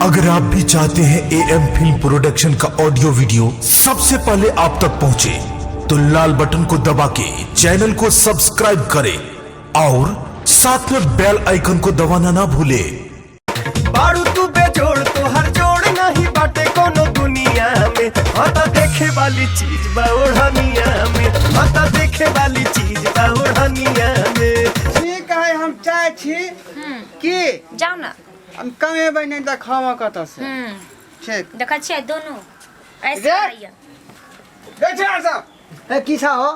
अगर आप भी चाहते हैं ए एम फिल्म प्रोडक्शन का ऑडियो वीडियो सबसे पहले आप तक पहुंचे, तो लाल बटन को दबा के चैनल को सब्सक्राइब करें और साथ में बेल आइकन को दबाना ना भूलें। बारू तू बेजोड़ तो हर जोड़ नहीं बाटे कोनो दुनिया में। हता देखे वाली चीज बा ओढ़निया में, हता देखे वाली चीज बा ओढ़निया में। ठीक है, हम चाहे छी की जाउ ने। हम कमेबै नहि तऽ खावा कतऽ से। ठीक। देखै छियै दुनू ऐसे रे। करैया। रे छोरा सब। ए की छा हो?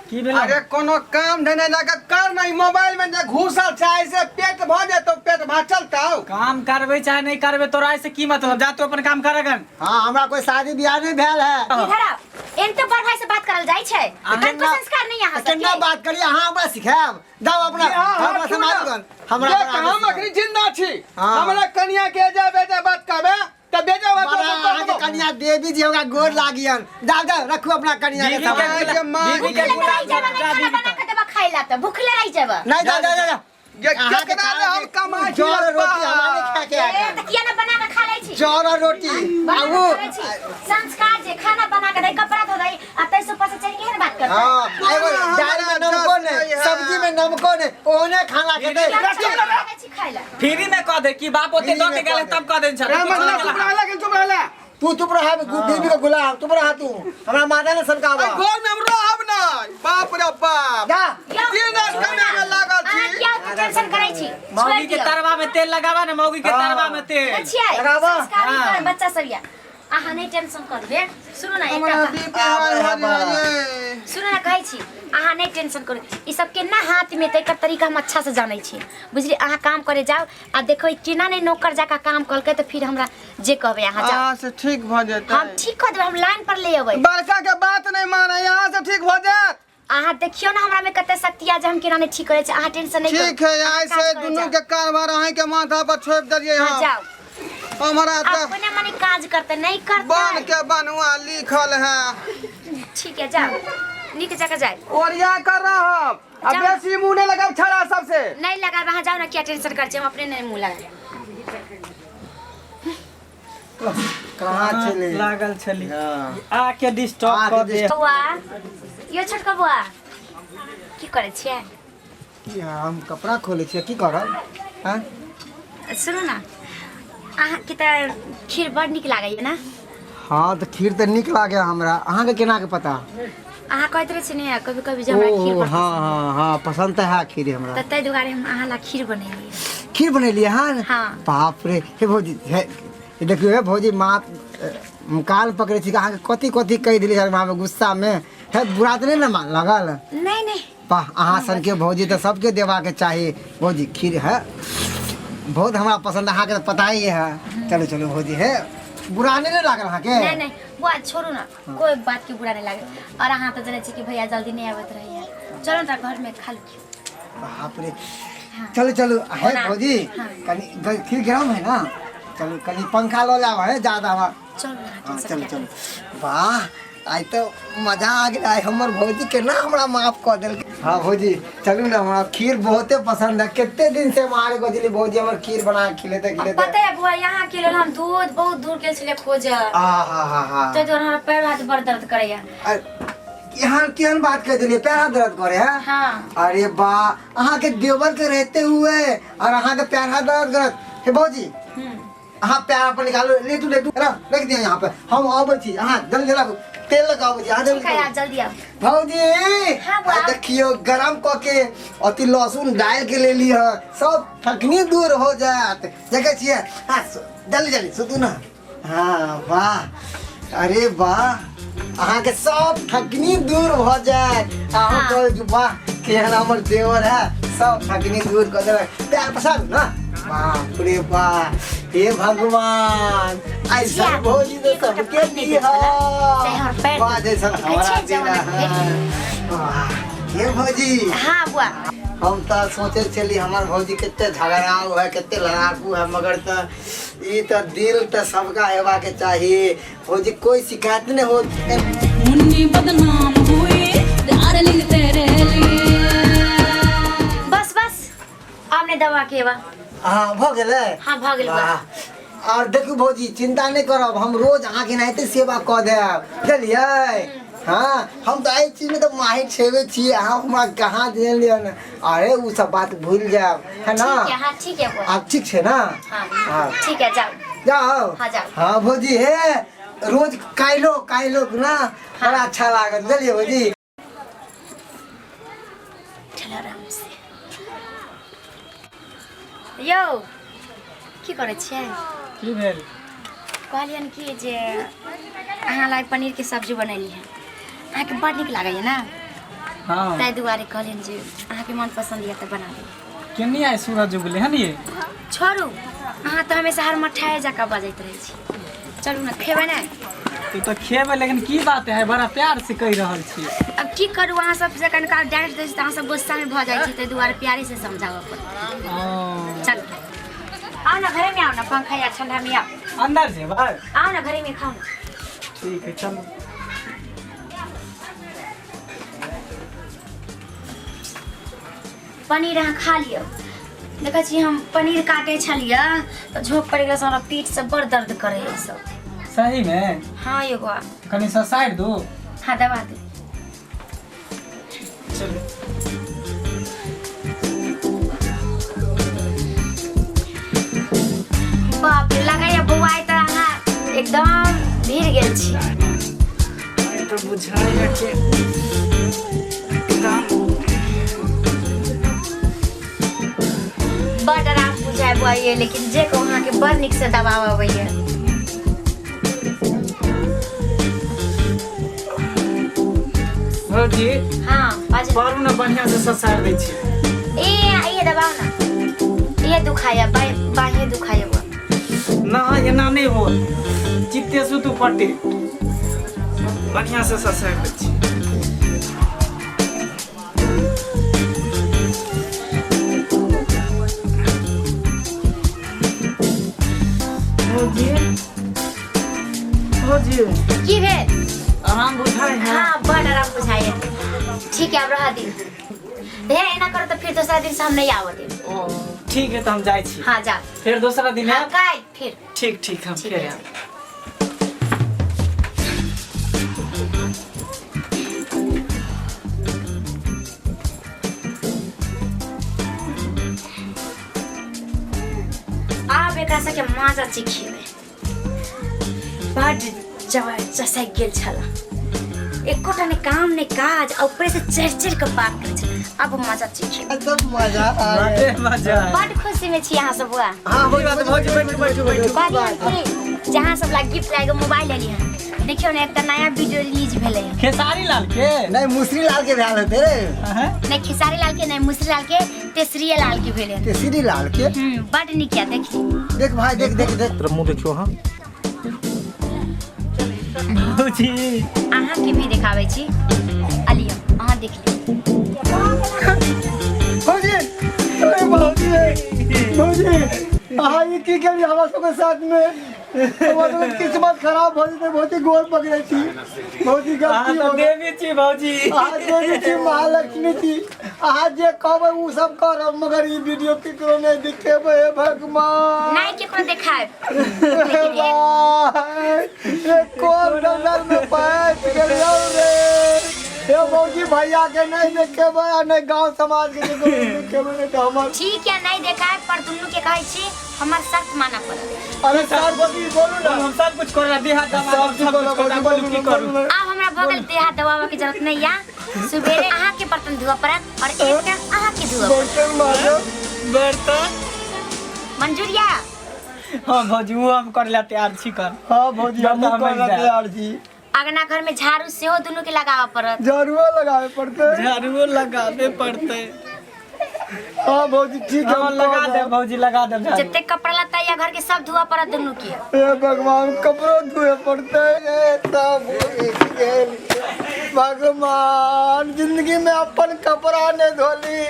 की भेल? अरे कोनो काम धंधा जाके कर नहीं, मोबाइल में जे घुसल छै से पेट भ जेतौ, पेट भा चलतौ। काम करबै चाहे नहीं करबै तोरा से की मतलब, जा तू अपन काम करगन। हाँ, हमरा कोई शादी ब्याह नहीं भेल है। इधर आओ, एनते बड़ भाई से बात करल जाइ छै। केना- कनको संस्कार नहीं यहाँ केना सबके। बात करी? अहाँ हमरा सिखायब? जाओ अपना हाँ, हमरा क्यों समाज ना? गन हमरा देख, बड़ा हम आगे अखनी जिंदा छी। हाँ। हमरा कनिया के जा बेजा बात कहबे त बेजा बात बड़ा अहाँके कनिया देवी जी हमरा गोर लागियन। जाओ जाओ, रखू अपना कनिया के बीबी सामान। के के माँ- बीबी के भूखले गुलाम रहि जेबै, जा, नहीं खाना बीबी बना के देबा खाइ ला त भूखले रहि जेबै। नहीं, जाओ जाओ जाओ। ये अहाँके केकरा ले हम कमाइ छी जौ और रोटी बाप। हमरा नहीं खाए के ए, आएगा। त किया ना बना के खा लै छी? जौ और रोटी बना आ के उ खा लै छी। संस्कार जे खाना बना के दै, कपड़ा धो दै, आ तै से ऊपर से चलि एहन बात करतै। हाँ, एगो दाल में नमको नहीं, सब्जी में नमको नहीं, ओहने खाना के दे। किया ना बना के दै छी खाइ ला? फ्री में कह दे कि बाप ओते फ्री दऽ में के गेलै कह दे। तब कह देन छल। रे मझला चुप रहला कि चुप रहला? तू चुप रहा, बीबी के गुलाम, चुप रहा तू। हमरा माता ने सनकावा। अइ घर में हम रहब नै, बाप रे बाप। जा। यौ, दिन रात सुनू कमाए ना, में लागल अहाँ छी। किया ओते टेंशन करै छी? मौगी छोड़ि के दियौ। तरवा में तेल लगावा ने, मौगी के हाँ। तरवा में तेल। देखै छियै, लगाबऽ। संस्कारी हाँ। कर बच्चा सब या। अहाँ नहि टेंशन करबै। सुनू ना एकटा हमरा बात। बीपी हाई आबै हो है। जाइए। सुनू ना कहै छी, अहाँ नहि टेंशन करू। ई सब केना हाथ में एतै, एकर तरीका हम अच्छा से जानै छी। बुझलियै? अहाँ काम करे जाउ आ देखबै केना नहि नौकर जाका काम कलकै तऽ फिर हमरा जे कहबै अहाँ जाउ। अहाँ से ठीक भ जेतै। हम ठीक कऽ देबै, हम लाइन पर ले अबै। बड़का के बात नहीं माने, यहाँ से ठीक भ जायत। अहाँ देखियौ ने हमरा में कते शक्ति आ जे हम केना नहि ठीक करै छी। अहाँ टेंशन नहि करू। ठीक है, अहाँ आइ काज से करै दुनू जाउ। के कारबार अहीं के माथा पर छोड़ि देलियै। हाँ, हम जाउ। हमरा तऽ अपने मने काज करते नहीं बन करते। के बनुआ लिखल है। ठीक है, जाओ, नीक जगह जाए। ओरिया कर रहब आ जाउ। बेसी मुँह नहीं लगाब छड़ा सबसे। नहीं लगाए, वहाँ जाओ ना, क्या टेंशन कर हम अपने नहीं मुँह लगाए। कहाँ छलै? लागल छली। हाँ। आके डिस्टर्ब आके कऽ दे। बौआ यो छोटका बौआ की करै छियै? की हम कपड़ा खोलै छियै, की करब? हाँ? सुनू ना, अहाँके तऽ खीर बड़ नीक लागैए ने? हाँ, तऽ खीर तऽ नीक लागे हमरा। अहाँके केना के पता? अहाँ कहैत रहै छी ने कभी कभी जे हमरा खीर ओ बड़ हाँ हाँ हाँ, पसंद तऽ है खीर हमरा। तऽ ताहि दुआरे हम अहाँ ला खीर बनेलियै। खीर बनेलियै हँ? हाँ। बाप रे, हे भौजी, हे देखियौ, हे भौजी, माँ कान पकड़ै छी, अहाँके कथी कथी कहि देलियै वहाँपर गुस्सामे, हे बुरा तऽ नहि ने मान लागल? नहीं नहीं। वाह, अहाँ सनके भौजी तऽ सबके देबाके चाही। भौजी, खीर है बहुत हमरा पसंद, अहाँके तऽ पता ही है। चलू चलू भौजी, हे बुरा नहि ने लागल अहाँके? नहीं नहीं बुआ, छोड़ू ना, कोई बात के बुरा नहीं लागे। और अहाँ तऽ जनै छी कि भैया जल्दी नहीं आबैत रहैया। चलो ना घर में खा लू। बाप रे, चलू चलू है ओना- भौजी। हाँ। कनी खीर गरम है ना, चलू कनी पंखा लऽ जाब है ज्यादा हमरा। चलू ना, हाँ, टेंशन चलू किया चलू। वाह, आइ तऽ मजा आ गेल। आइ हमर भौजी केना हमरा माफ कऽ देलकै। हाँ भौजी, चलू ने, हमरा खीर बहुते पसंद है। कते दिन से मारे गोजली भौजी हमर खीर बना के खिलेते खिलेते। पता है बुआ, यहाँ के लेल हम दूध बहुत दूर गेल छलियै खोजऽ। आ हा हा हा। ताहि दुआरे हमरा पैर हाथ बड़ दर्द करैया। यहाँ केहन बात कह दिलियै, पैर हाथ दर्द करे है? हाँ। अरे बा, अहाँ के देवर के रहते हुए और अहाँ के पैर हाथ दर्द करत। हे भौजी, अहाँ पैर पर निकालू, लेटू लेटू, रख रख दिया यहाँ पे, हम आबै छी। अहाँ जल्दी लगाबू, तेल लगाबै छी, अहाँ जल्दी ठीक है, करू। जल्दी आउ। भौजी। हाँ, बुआ। आ देखियौ, गरम कऽ के अथी लहसुन डालि के लेली हँ, सब थकनी दूर हो जायत। देखै छियै। हाँ, जल्दी जल्दी सुतू ने। हाँ, वाह, अरे वाह, अहाँके सब थकनी दूर भऽ जायत। अहाँ हाँ। कहबै कि वाह, केहन हमर देवर है, सब थकनी दूर कऽ देलक। पैर पसारू ने। बाप रे बाप, हे भगवान, ऐसा जिया, भौजी तो एक गोटा सबके पानि नहि दी दै छलै। चाहे हमर पैर वाह, जैसन देखै हमरा छियै देला जमाना के। है। वाह, हे भौजी। हाँ बुआ। हम तऽ सोचै छली हमर भौजी कते झगड़ाउ है, कते लड़ाकू है, मगर तऽ ई तऽ दिल तऽ सबका हेबाक चाही भौजी, कोई शिकायत नहीं हो। मुन्नी बदनाम हुई डार्लिंग तेरे लिए। बस बस, आब नहि दवा के बा। हाँ, भऽ गेलै। हाँ, भऽ गेल बा। वाह, और देखू भौजी चिंता नहीं करब, हम रोज अहाँके एनाहिते सेवा कऽ देब, बुझलियै? हाँ, हम तऽ एहि चीजमे तऽ माहिर छेबे छियै। अहाँ हमरा कहाँ देलियै ने, अरे ओ सब बात भूलि जायब, है ना? ठीक है, हाँ ठीक है बुआ। आब ठीक छै ना? हाँ। हाँ। ठीक है, जाओ। जाओ। हाँ, जाओ। हाँ भौजी, हे रोज काल्हो काल्हो ना बड़ा अच्छा लागत, बुझलियै भौजी? चलो आराम से। यौ, की करै छियै? की भेल? कहलियनि कि जे अहाँ लाइ पनीरके सब्जी बनेली हँ, अहाँके बड़ नीक लागैए ने? हाँ। ताहि दुआरे कहलियनि जे अहाँके मन पसन्द यऽ तऽ बना देब। केनी आइ सूरज उगले हन ये? छोड़ू, अहाँ तऽ हमेशा हर मठाए जकाँ बजैत रहै छी। चलू ने, खेबै ने? तू तऽ खेबै, लेकिन की बात है, बड़ा प्यार से कहि रहल छी। अब की करू, अहाँ सबसँ कनिका डाँटि दै छी तऽ अहाँ सब गुस्सामे भऽ जाइ छी, ताहि दुआरे प्यारे से समझाबऽ पड़त। ओ। चलू, आउ ने, घरेमे आउ ने, पंखा या ठंडामे आउ। अंदर जेबै? आउ ने, घरेमे खाउ ने। ठीक है, चलू। पनीर अहाँ खा लिअ। देखै छी, हम पनीर काटै छलियै तऽ झोंक पड़ि गेल, हमरा पीठ से बड़ दर्द करै है सब। सही में? हाँ यौ बौआ। कनि ससारि दू। हाँ, दबा दू। चलू। बाप रे, लगैया बौआ आइ तऽ अहाँ एकदम भिड़ गेल छी। तऽ बुझाइया कि एकदम बड आराम बुझाय बौआ ये, लेकिन जे कहू, अहाँके बड़ नीक से दबाव अबैया। भौजी। हाँ, बाजू। परू ने, बढ़िया से ससारि दै छी। ए, ये दबाव ना, ये दुखाया, बाएं बाएं दुखाया बुआ। ना, एना नहि हो, चित्ते सुतू पट्टी, बढ़िया से ससारि दै छी। भौजी, भौजी। की भेल? आराम बुझाइ है? हाँ, बड़ आराम बुझाइए। ठीक है, अब रह दी। हे, एना करो तो फिर दोसरा दिन से हम नहीं आवत। ओ, ठीक है, तऽ हम जाइ छी। हाँ, जा। फेर दोसरा दिन हाँ। आयब। काल्हि फिर। ठीक ठीक, हम ठीक फेर है। आयब। आब एकरा सबके माजा चिखेबै। बड जबर चसकि गेल छल, एकोटा ने काम ने काज आ ऊपर से चढ़ि चढ़ि के बात करै छल। अब मजा चिखेबै। सब मजा आ गया। बड़े मजा आयल। बड खुशी में छी अहाँ सब बुआ। हाँ। की बात भौजी, बैठू बैठू बैठू। कहलियै कि जहाँ सब ला गिफ्ट लागे मोबाइल लेली हन, देखियौ ने, एकटा नया वीडियो रिलीज भेलै हन। खेसारी लाल के? नहीं, मुसरी लाल के भेल हेतै रे। अहं। नहि, खेसारी लाल के नहि, मुसरी लाल के, तेसरिये लाल के भेलै हन। तेसरी लाल के। बड नीक या, देखी। देख भाई, देख देख देख। तेरा मुंह देखियो। हाँ। भौजी। अहाँ के भी देखाबै छी, अलियो, अहाँ देख लियौ। भौजी, अरे भौजी, भौजी, अहाँ ई की केलियै हमरा सबके साथ में? हमरा सबके किस्मत खराब भऽ जेतै भौजी, गोर पकड़ै छी भौजी, अहाँ गलती तऽ हो गेल। देवी छी भौजी। अहाँ देवी छी, महालक्ष्मी छी। अहाँ जे कहबै ओ सब करब, मगर ई वीडियो केकरो नहि देखेबै। हे भगवान। नहि केकरो देखायब। हे भाई, ये कोन दलदल में फंस गेलियौ रे? हे भौजी, भैया के नहीं देखेबै आ नहि गांव समाज के केकरो नहि देखेबै, नहि तऽ हमर ठीक है, नहीं देखायब, पर दुनू के कहै छी, हमर शर्त मानऽ पड़त। अरे सर, भौजी, बोलू ना। हम सब कुछ करै देह हाथ दबा सब सब कुछ कुछ करै, बोलू, बोलू की करू? बोलू। आब हमरा भऽ गेल, देह हाथ दबाबऽ के जरूरत नहीं या। सुबेरे अहाँ के बर्तन धोअ पड़त और एक टाइम अहाँ के धोअ पड़त। बर्तन माजो? बर्तन? मंजूर या? हाँ भौजी, वो हम करे ला तैयार छी कर। हाँ भौजी, बर्तन हमहूँ हम करला जायब। तैयार छी। अंगना घर में झाड़ू सेहो दुनू के लगाबऽ पड़त। झाड़ुओ लगावे पड़तै? झाड़ुओ लगाबे पड़तै। हाँ भौजी, ठीक है। हाँ, हम लगा कऽ दे भौजी, लगा दे झाड़ू। जते कपड़ा लत्ता या घर के सब धोअ पड़त दुनू के। हे भगवान, कपड़ो धोए पड़तै? ए सब भूलि गेल। भगवान, जिंदगी में अपन कपड़ा नहि धोली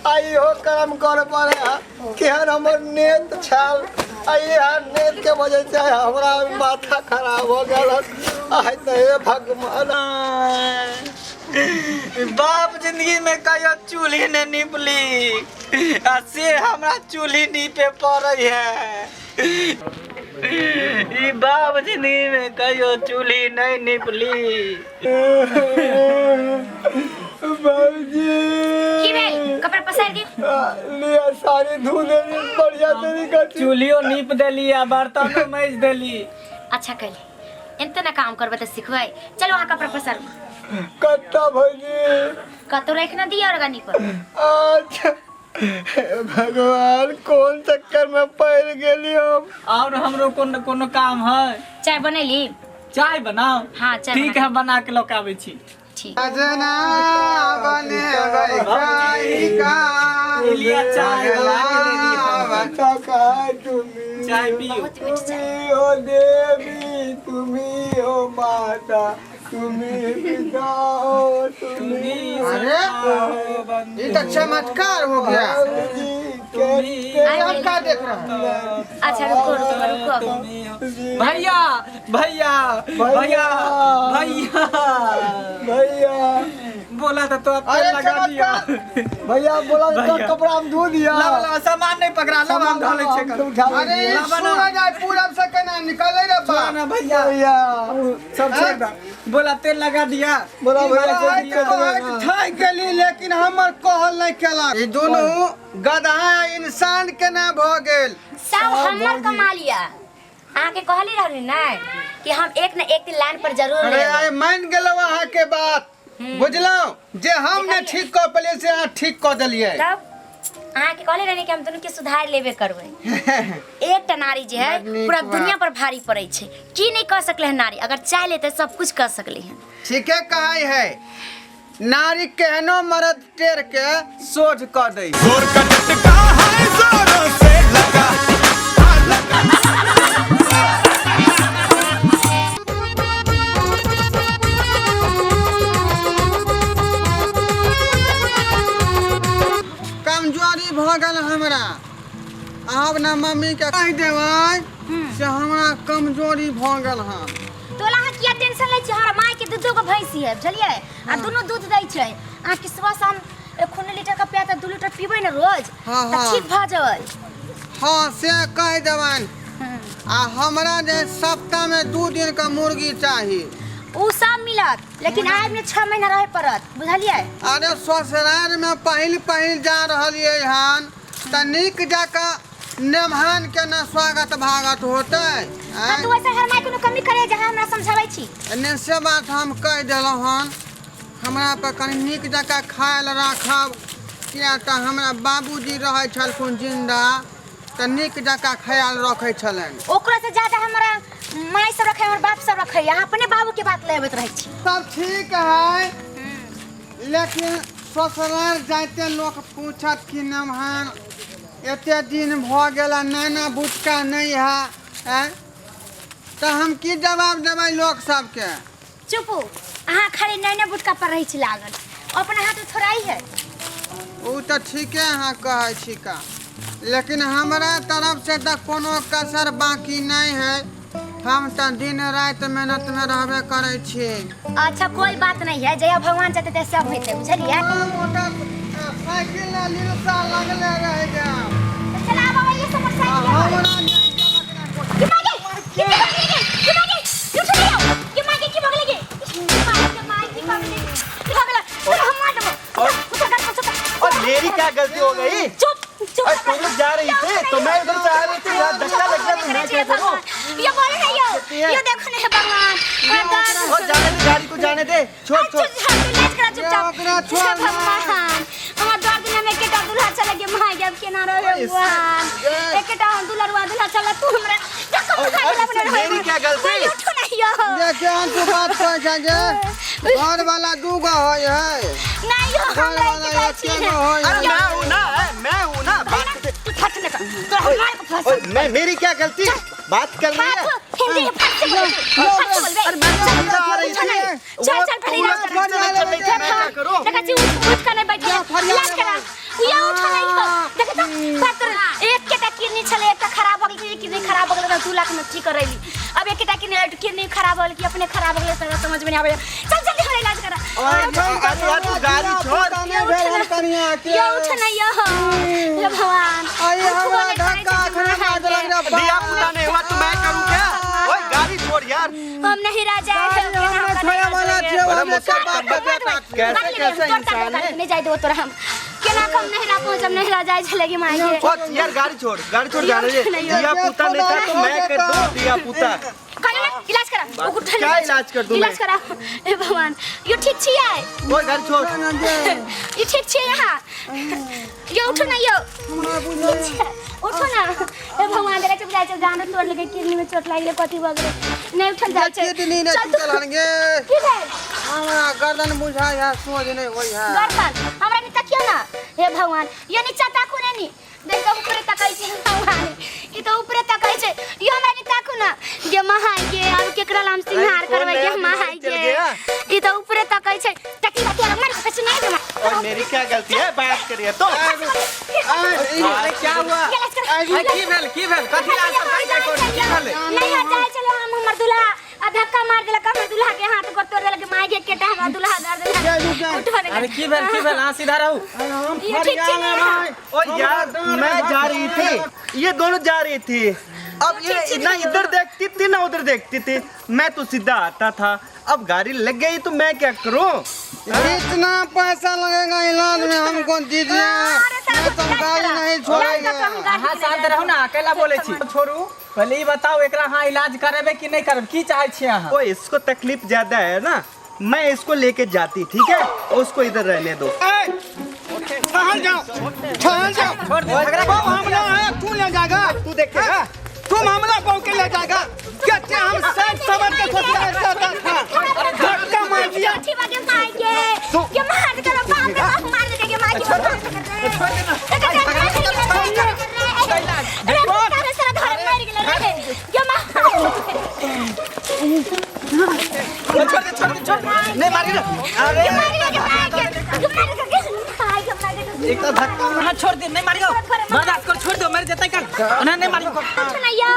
आ इहो कर्म कर पड़े। केहन हमर नेत छल आ इएह नेत के वजह से हमरा माथा खराब हो गेल। आइ तऽ हे भगवान। बाप जिंदगी में कहियो चूल्ही ने निपली आ से हमरा चूल्ही नीपे पड़े है। ई बाप जिंदगी में कहियो चूल्ही नहीं निपली। बाबूजी की भेल? कपड़ा पसारि दियौ। लिया साड़ी धो देली बढ़िया तरीका से। चूल्हियो नीप देली आ बर्तनो मैज देली। अच्छा कैली, एते ना काम करबै तऽ सिखबै। चलू अहाँ कपड़ा पसारू। कत्ता भौजी? कतौ राखि ना दियौ अरगनी पर। अच्छा, हे भगवान, कौन चक्कर में पड़ गेली हम। और हमरो कोनो कोनो काम है? चाय बनैली? चाय बनाओ? हाँ, चाय ठीक बना। है, बना के लऽ के आबै छी। ठीक। सजना बनेबै का लिया चाय बना के दे दी। का तुम्ही चाय पियो। बहुत मीठ चाय। तुम्ही हो देवी, तुम्ही हो माता, तुम्ही पिता हो, तुम्ही। अरे ये तो चमत्कार हो गया। हम क्या देख रहे हैं? अच्छा रुको रुको रुको। भैया भैया भैया भैया भैया बोला था तो आप अरे लगा दिया। भैया बोला तो भैया। कपड़ा हम धो दिया। लावा लावा, सामान नहीं पकड़ा, लावा हम धो ले छे। हम तो उठा ले। अरे ये लावा ना। सूरज आज पूरब से केना निकले रे बा। ना भैया। भैया सब छोड़ दा। बोला तेल लगा दिया। बोला भैया तेल तेल लगा दिया। थाक गेली लेकिन हमर कहल नहीं केलक। ई दोनों गधा इंसान केना भ गेल? सब हमर कमा लिया। अहाँके कहली रहली ने कि हम एक न एक दिन लाइन पर जरूर अरे लेबै। आइ मान गेलौ अहाँ के बात, बुझलौ जे हम ने ठीक कऽ पेलियै से अहाँ ठीक कऽ देलियै। तब अहाँके कहले रहनी कि हम दुनू के सुधार लेबे करबै। एकटा नारी जे है बड़ नीक पूरा बात। दुनिया पर भारी पड़ै छै। की नहीं कऽ सकले हन नारी? अगर चाह लेते सब कुछ कऽ सकले हन। ठीके कहै है, नारी केहनो मरद टेर के सोझ कऽ दै। जोर का झटका है, जोरों से लगा। कमजोरी भऽ गेल हमरा। आब ने मम्मी के कहि देबै से हमरा कमजोरी भऽ गेल हन। तोला अहाँ किया टेंशन लै छी? हमरा माय के दू दू गो भैंसी है, बुझलियै? आ दुनू दूध दै छै। अहाँ के सुबह शाम खून लीटर का पिया तऽ 2 लीटर पीबै ने रोज हाँ, तऽ हाँ। ठीक भऽ जेबै। हाँ से कहि देबनि। आ हमरा जे सप्ताह में 2 दिन का मुर्गी चाही। उ सब मिलत, लेकिन आब ने 6 महीना रहे पड़त, बुझलियै? अरे ससुराल में पहिल पहिल जा रहलियै हन तऽ नीक जकाँ नेमहान के न स्वागत भागत होतै। हाँ, तू ऐसे हर माय कोनो कमी करे जहाँ हमरा समझाबै छी। ने से बात हम कहि देलहुँ हन। हमरा पर कनि नीक जकाँ खाय लए राखब, किया तऽ हमरा बाबूजी रहै छलखुन जिन्दा तऽ नीक जकाँ ख्याल रखै छलनि। ओकरा से ज्यादा हमरा माय सब रखे, हमर बाप सब रखे। अहाँ अपने बाबू के बात लेबैत रहै छी। सब ठीक है, लेकिन ससुराल जाइते लोक पूछत कि नमहान एते दिन भऽ गेल आ नाना बुचका नहि है, आँय? तऽ हम की जवाब देबै लोक सबके? चुपू, अहाँ खाली नैना बुटका पर रहै छी लागल, अपना हाथ में थोड़ा ही है। ओ तऽ ठीके अहाँ कहै छी का, लेकिन हमरा तरफ से तऽ कोनो कसर बाकी नहि है। हम तऽ दिन राति मेहनत में रहबे करै छी। अच्छा कोई बात नहीं है, जया भगवान चाहते ते सब होते, बुझलियै? मोटर साइकिल ना लिलसा लगले रह जाम। चला बाबा ये सब मोटरसाइकिल है। हमरा नहि की मागे? की भगले गे? की मागे? उठ नहीं आओ। की मागे? की भगले गे? की मागे? माय की भगले गे? की भगला? तोरा हम मार देबो। उतर गाड़ी पर से उतर। और मेरी क्या गलती हो गई? चुप चुप। अरे तुम लोग जा रही थे तो मैं उधर से आ रही थी, यहाँ धक्का लग गया तो मैं क्या करूँ? ये बोले नहीं यो, ये देखो नहीं भगवान। और जाने दे गाड़ी को, जाने दे, छोड़ छोड़। चुपचाप ओकरा छोड़ ना। भगवान, हमर दर दिन में एकेटा दूल्हा चले गे my गेल, केना रहे भगवान? एकेटा हम दुलरुआ दूल्हा चले, तू हमरा देखो और- भगवान और अपने इसमें मेरी क्या गलती? उठो नहीं यो। देखिए हम तू बात कहै छै जे घर वाला दूगो होइ है। नहीं यो, घर हमरा वाला एकेटा छी। एके गो होइ अरे है। मैं हूँ ना, मैं हूँ ना, बात तू फट न कर, तोरा हम मार के फंस। ओए, मैं मेरी क्या गलती? बात कर रही है। हिंदी में फट से बोल, फट से बोल बे। अरे मैं तो अंदर आ रही उठो थी। नहीं। चल चल पहले वो इलाज करा। चल रही थी, मैं क्या करूं? देखा छी उठ उठ के नहीं बैठे, इलाज करा। उया उठ नहीं हो। देख तो बात कर, एक केटा किडनी छले, एकटा खराब हो गेल, किडनी खराब हो गेल त 2 लाख में ठीक करैली। अब एकटा किडनी किडनी खराब हो गेल कि अपने खराब हो गेल त समझ में नहीं आवे। चल जल्दी हमरा इलाज करा। ओए, अरे यार तू गाड़ी छोड़। नहीं भेल हम कनिया के। यो उठ नहीं यो, हे भगवान। अरे उठबो हमरा नहि करै धक्का छै, अखने मार देलक रे दिया बाप। पुता नहीं हुआ तो मैं मैं करूँ क्या? ओए गाड़ी छोड़ यार। हम नहीं राजा गाड़ी हम नहीं छोड़े वाला छियै, बड़ा हम एकर बाप के बेटा छियै। कैसे कैसे इंसान है? नहीं जाय दो तोरा हम केना कम नहीं रा पहुंचब नहीं रा जाय छले माय के। ओ यार गाड़ी छोड़, गाड़ी छोड़, जाने दे। दिया पुता नहीं था तो मैं कर दूं दिया पुता। कहले ना इलाज करा ओ उठल। क्या इलाज कर दूं मैं? इलाज करा। ए भगवान, यो ठीक छियै? ओए गाड़ी छोड़। ई ठीक छियै यहाँ? यो उठो ना यो। ठीक छै, उठो ना। ए भगवान, देखै छै बुझाइ छै जान तोड़ लेके, किडनी में चोट लागि गेलै, कथी भऽ गेलै, नहि उठल जाइ छै। किडनी नहि चल तू। टूटल हन गे। की भेल? हमरा गर्दन बुझाइ है, सोझ नहि होइ है। गर्दन हमरा नि तकियो ना। हे भगवान, यो नीचा ताकू ने नी। देख के ऊपरे तकै छै भगवान, ई तऽ ऊपरे तकै छै। यो हमरा नि ताकू ना गे महाई गे। आब केकरा ला हम सिंगार अरे, कोन करबै गे नया महाई बीमारी चल गे? गया? ई तऽ ऊपरे तकै छै। तकी तोरा मारि के सुनाइ दे। और मेरी क्या गलती है? बात करिए तो। अरे क्या हुआ? अरे की भेल, की भेल, कथी ला सब काई काई करू, की भेलै? नहीं जाइ छलै हम, हमर दूल्हा आ धक्का मार देलक, हमर दूल्हा के हाथ गोड़ तोड़ देलक माय के। केटा हमरा दूल्हा दर देलक। उठो ने। अरे की भेल, की भेल? अहाँ सीधा रहू। ई ठीक छै ने? ओ यार, मैं जा रही थी, ये दोनों जा रही थी, अब ये ना इधर देखती थी ना उधर देखती थी, मैं तो सीधा आता था। अब गाड़ी लग गई तो मैं क्या करूं? इतना पैसा लगेगा इलाज में, हमको दीजिए, नहीं तो हम गाड़ी नहीं छोड़ेंगे। अहाँ शांत रहू ना, अकेला बोलै छी। छोड़ू, पहले ई बताउ एकरा अहाँ इलाज करेबै कि नहि करबै? की चाहै छियै अहाँ? ओ इसको तकलीफ ज्यादा है ना, मैं इसको लेके जाती, ठीक है, उसको इधर रहने दो। ठहर जाओ, ठहर जाओ। छोड़ दे झगड़ा। बहु हमला है, तू ले जाएगा? तू देखेगा। तुम हमला बहु के ले जाएगा? क्या हम सब समझ के सोचते जाता था, धक्का मार दिया। ठीक बा गे माय के। के मार के बाप रे बाप, मार दे के माय के। छोड़ दे ना। अरे तारे सारा धर मार गेल रे के मार। छोड़ दे, छोड़ दे, छोड़ दे। नहीं मारी ना। अरे मार के माय के, के मार के माय के, मार के। एक तो धक्का। अहाँ छोड़ दे, नहीं मारियो, बर्दाश्त कर, छोड़ दो, मर जेतै कर ओना नहीं मारियो। उठ ना यो,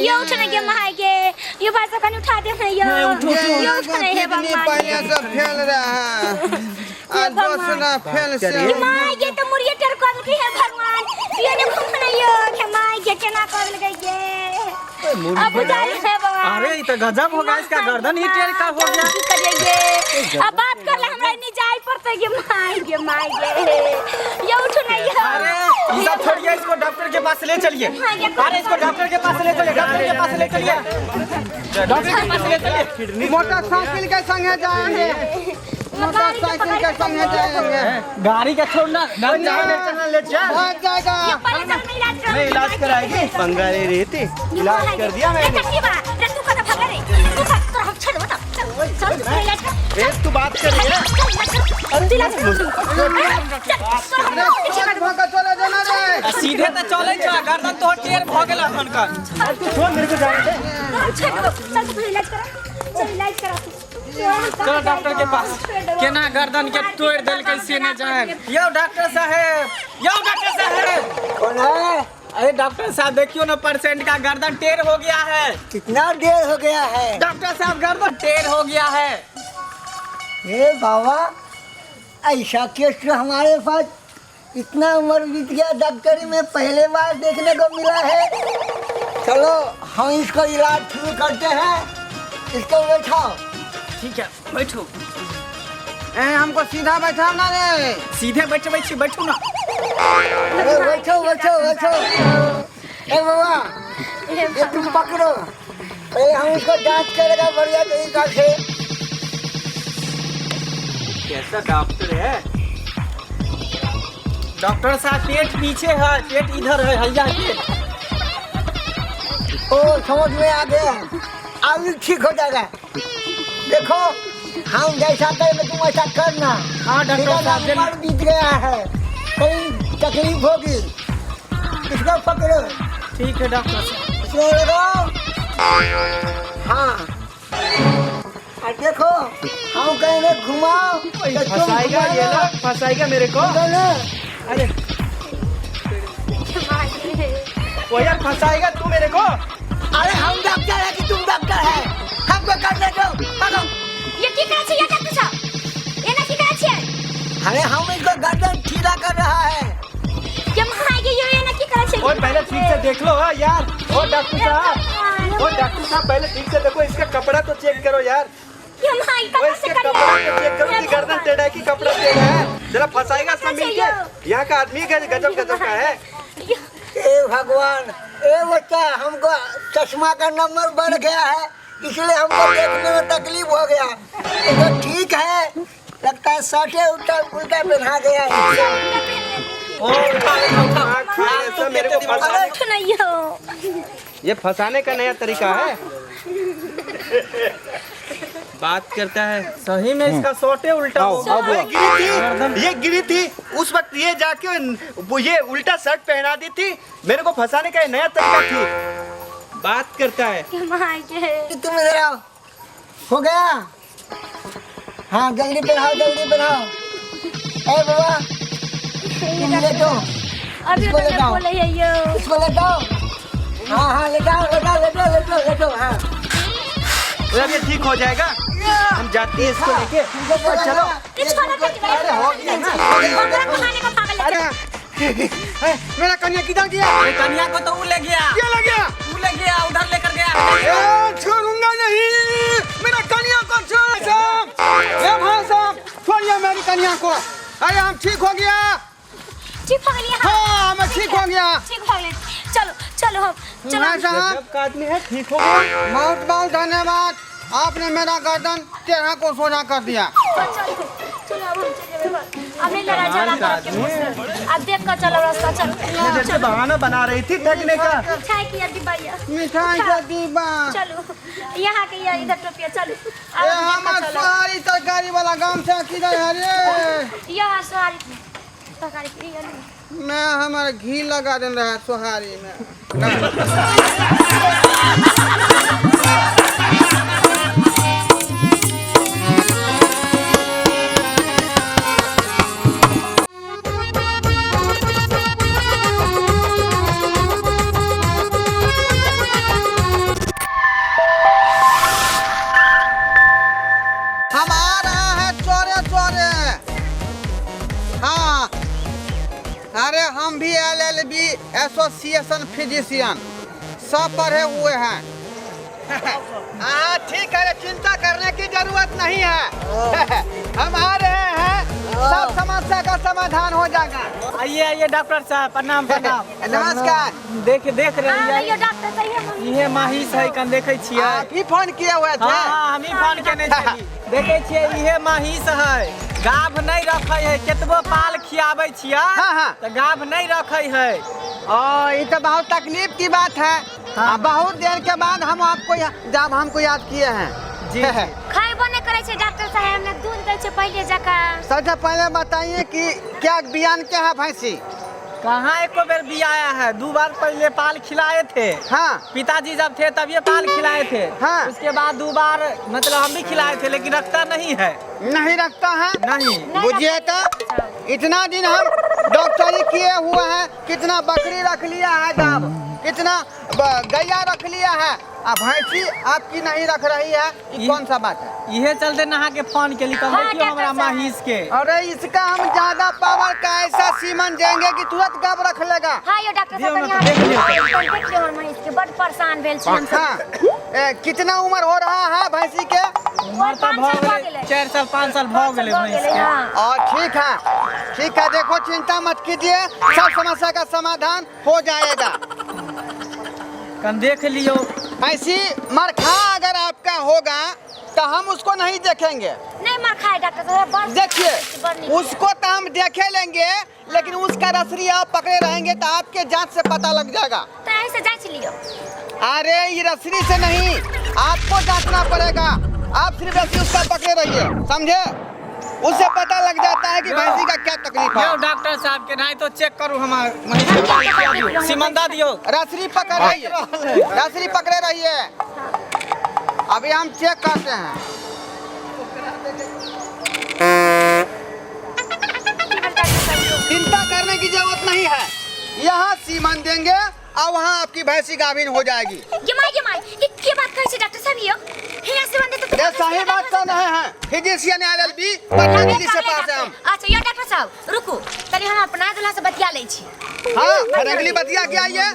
यो उठ ना गे माय के। यो भाई सब कनी उठा दे ना यो। यो उठ ना हे किडनी भगवान। पहले से फैल रहा है और दूसरा फैल से। ये my के तो मुड़िए टर कर देलकै। हे भगवान, ये ने घूम ना यो के my के, केना कर देलकै ये? अब बुझाइ हे भगवान। अरे ई तो गजब हो गया, इसका गर्दन ही टेढ़ का हो गया। की करिए ये? अब बात कर ले, हमरा नहीं जाय पड़तै गे my गे, my गे। ये उठ ना यो। अरे ये सब छोड़िए, इसको डॉक्टर के पास ले चलिए। अरे इसको डॉक्टर के पास ले चलिए, डॉक्टर के पास ले चलिए, डॉक्टर के पास ले चलिए। मोटरसाइकिल के संगे जाएंगे, मोटरसाइकिल के संगे जाएंगे। गाड़ी का छोड़ना ना। ले चल। भाग जाएगा। ये पहले चल, मैं इलाज करा। मैं इलाज कराएगी, पंगा ले रही थी, इलाज कर दिया मैंने। रे बा रे, तू कत भाग रे? तू भाग, तोरा हम छोड़ बता। चल चल, तू इलाज कर। ए तू बात कर रही है? चल इलाज कर, तू इलाज कर, चल तोरा हम अरे भाग चले जाना रे। सीधे तो चले छो, गर्दन तो टेढ़ भ गेल अखन का। तू छोड़, मेरे को जाने दे। छोड़ दो। चल तू इलाज करा, चल इलाज करा तू। चलो डॉक्टर के पास। केना गर्दन के तोड़ देलकै से नहीं जान। यो डॉक्टर साहेब, यो डॉक्टर साहेब। कौन है? अरे डॉक्टर साहब, देखियो ना, पेशेंट का गर्दन टेढ़ हो गया है। कितना देर हो गया है? डॉक्टर साहब, गर्दन टेढ़ हो गया है। हे बाबा, ऐसा केस तो हमारे पास इतना उम्र बीत गया डॉक्टरी में, पहले बार देखने को मिला है। चलो हम इसको इलाज शुरू करते हैं। इसको बैठाओ। ठीक है, बैठो। ए, हमको सीधा बैठा ना रे। सीधे बैठबै छी, बैठू ना। अरे बैठो, बैठो, बैठो। ए बाबा, ये तुम पकड़ो, पहले हम इसको जांच करेगा बढ़िया तरीका से। कैसा डॉक्टर है? डॉक्टर साहब, पेट पीछे है, पेट इधर है, हैया पेट। ओ समझ में आ गया, अभी ठीक हो जाएगा। देखो, हम जैसा करेंगे तुम ऐसा करना। हाँ, डॉक्टर मेरा साहब, जल्दी। उम्र बीत गया है, कहीं तकलीफ होगी। इसको पकड़ो। ठीक है डॉक्टर साहब। इसको लगाओ। हाँ, और देखो, हम कहेंगे घुमाओ तो तुम फंसाएगा ये ना, घुमाना। फंसाएगा मेरे को। ठीक है ना? अरे वो यार, फंसाएगा तू मेरे को। अरे हम डॉक्टर है कि तुम डॉक्टर है? हमको करने दो, पकड़ो। ये की करै छै ये डॉक्टर साहब? एना की करै छियै? अरे हम इसको गर्दन सीधा कर रहा है। ये महाई के, यो एना की करै छै? ओए पहले ठीक से देख लो। हाँ यार, ओ डॉक्टर साहब। ओ डॉक्टर साहब पहले ठीक से देखो, इसका कपड़ा तो चेक करो यार। ये माई ओ कहाँ से इसके करिया? कपड़ा तो चेक करो कि गर्दन टेढ़ा है कि कपड़ा टेढ़ा है। जरा फंसाएगा सब मिलके। यहाँ का आदमी गजब गजब का है। ए भगवान, ए बच्चा, हमको चश्मा का नंबर बढ़ गया है, इसलिए हमको देखने में तकलीफ हो गया। ये तो ठीक है, लगता है साठे उल्टा उल्टा पहना गया है। ओ दिमाग खा रहे सब मेरे को फंसा। उठ नहीं हो। ये फंसाने का नया तरीका है। बात करता है सही में इसका सोटे उल्टा हो गया। ये गिरी थी, ये गिरी थी उस वक्त, ये जाके वो ये उल्टा शर्ट पहना दी थी मेरे को फंसाने का ये नया तरीका थी। बात करता है। ये माई के। तुम इधर आओ। हो गया? हाँ जल्दी पहनाओ, जल्दी पहनाओ। ए बाबा तुम लेटो, अभी इसको तो लेटाओ। बोले है यो। इसको लेटाओ। हाँ हाँ लेटाओ लेटाओ लेटो लेटो लेटो। हाँ अब ये ठीक हो जाएगा, हम जाते हैं इसको लेके। तुमको बोला चलो। ना, ये छोड़ा के अरे हो गया ना। हमरा कहानी का पागल अरे मेरा कन्या किधर गया? अरे कन्या को तो ऊ ले गया। क्या ले गया? ऊ ले गया, उधर लेकर गया। ए, छोड़ूंगा नहीं, मेरा कन्या को छोड़ साहब। ए भाई साहब छोड़िए मेरी कन्या को। अरे हम ठीक हो गया। ठीक हो गया। हाँ मैं ठीक हो गया। ठीक हो गया, चलो चलो हम चलो। भाई साहब गजब का आदमी है, ठीक हो गया। बहुत बहुत धन्यवाद, आपने मेरा गर्दन टेढ़ा को सोना कर दिया। चलो चलो अब हम चले अब नहीं लड़ाई झगड़ा करके मुझसे। अब देख कर चलो रास्ता, चलो इतनी देर से बहाना बना रही थी ठगने का। मिठाई की डिब्बा ये। मिठाई का डिब्बा। चलो यहाँ के ये इधर टोपिया, चलो अब ए देख कर हमार चलो। सारी तरकारी वाला गमछा किधर है रे? यहाँ सारी तरकारी की ये लो। मैं हमारे घी लगा दे रहा है सोहारी में। हम आ रहा है चोरे चोरे। हाँ अरे हम भी LLB association physician सब पढ़े हुए हैं। हाँ ठीक है, चिंता करने की जरूरत नहीं है। हम आ रहे हैं, सब समस्या का समाधान हो जाएगा। आइए आइए डॉक्टर साहब, प्रणाम प्रणाम। नमस्कार। देख देख रहे हाँ हैं यो डॉक्टर सही है मम्मी। इहे माहिस है कन देखे छियै। आप ही फोन किए हुए थे? हाँ हाँ हम ही फोन केने छी। देखे छियै इहे माहिस है, गाभ नहीं रखे है, केतबो पाल खियाबै छियै हाँ, हाँ। तऽ गाभ नहीं रखे है। ओ ये तो बहुत तकलीफ की बात है। हाँ। बहुत देर के बाद हम आपको जब हमको याद किए हैं। जी। खैबो नहीं करै छै डॉक्टर साहब, ने दूध दै छै पहिले जकाँ। सबसे पहले बताइए कि क्या बियान के है भैंसी? कहाँ एको बेर बियाया है, 2 बार पहले पाल खिलाए थे। हाँ पिताजी जब थे तब ये पाल खिलाए थे। हाँ। उसके बाद 2 बार मतलब हम भी खिलाए थे, लेकिन रखता नहीं है। नहीं रखता है? नहीं। बुझिए तो इतना दिन हम डॉक्टरी किए हुए हैं, कितना बकरी रख लिया है गाब, कितना गैया रख लिया है, आ भैंसी आपकी नहीं रख रही है, ये कौन सा बात है? इहे चलते नहा के फोन के लिए हाँ, देखियो हमरा डॉक्टर साहब। माहिस के। अरे इसका हम ज्यादा पावर का ऐसा सीमन देंगे कि तुरंत गाब रख लेगा। हाँ यो डॉक्टर दियौ साहब ने यहाँ तऽ देख लियौ। देख लियौ हमर महिष के, बड परेशान भेल छी हम सब। हाँ कितना उम्र हो रहा है भैंसी के? उमर तऽ पाँच भऽ साल भऽ गेलै गेलै। 4 साल 5 साल भऽ गेलै भऽ भैंस गेलै, के। हाँ। और ठीक है ठीक है, देखो चिंता मत कीजिए, सब समस्या का समाधान हो जाएगा। कन देख लियौ। भैंसी मरखा अगर आपका होगा तो हम उसको नहीं देखेंगे। नहीं मर खाए डॉक्टर साहब, बड़ देखिए बड़ नीक। उसको तो हम देखे लेंगे, लेकिन उसका रसरी आप पकड़े रहेंगे तो आपके जांच से पता लग जाएगा। तऽ एहि से जाँच लियौ। अरे ये रसरी से नहीं, आपको जांचना पड़ेगा। आप सिर्फ रस्सी उसका पकड़े रहिए, समझे? उससे पता लग जाता है कि भैंसी का क्या तकलीफ है। यौ डॉक्टर साहब के नहीं तो चेक करू हमार महिष के पाल खिया दियौ। सीमन दऽ दियौ। रसरी पकड़ रहिए, रसरी पकड़े रहिए। अभी हम चेक करते हैं। चिंता करने की जरूरत नहीं है, यहाँ सीमन देंगे और वहाँ आपकी भैंसी गाभिन हो जाएगी। ये माई ये माई, ये के बात कहै छै डॉक्टर साहब यो? हे सीमन दे तो ये सही बात कर रहे हैं, फिजिशियन LLB Patna Delhi से पास है हम। अच्छा यो डॉक्टर साहब रुकू, तनी हम अपना दूल्हा से बतिया लै छी। हाँ फाइनली बतिया के आइए।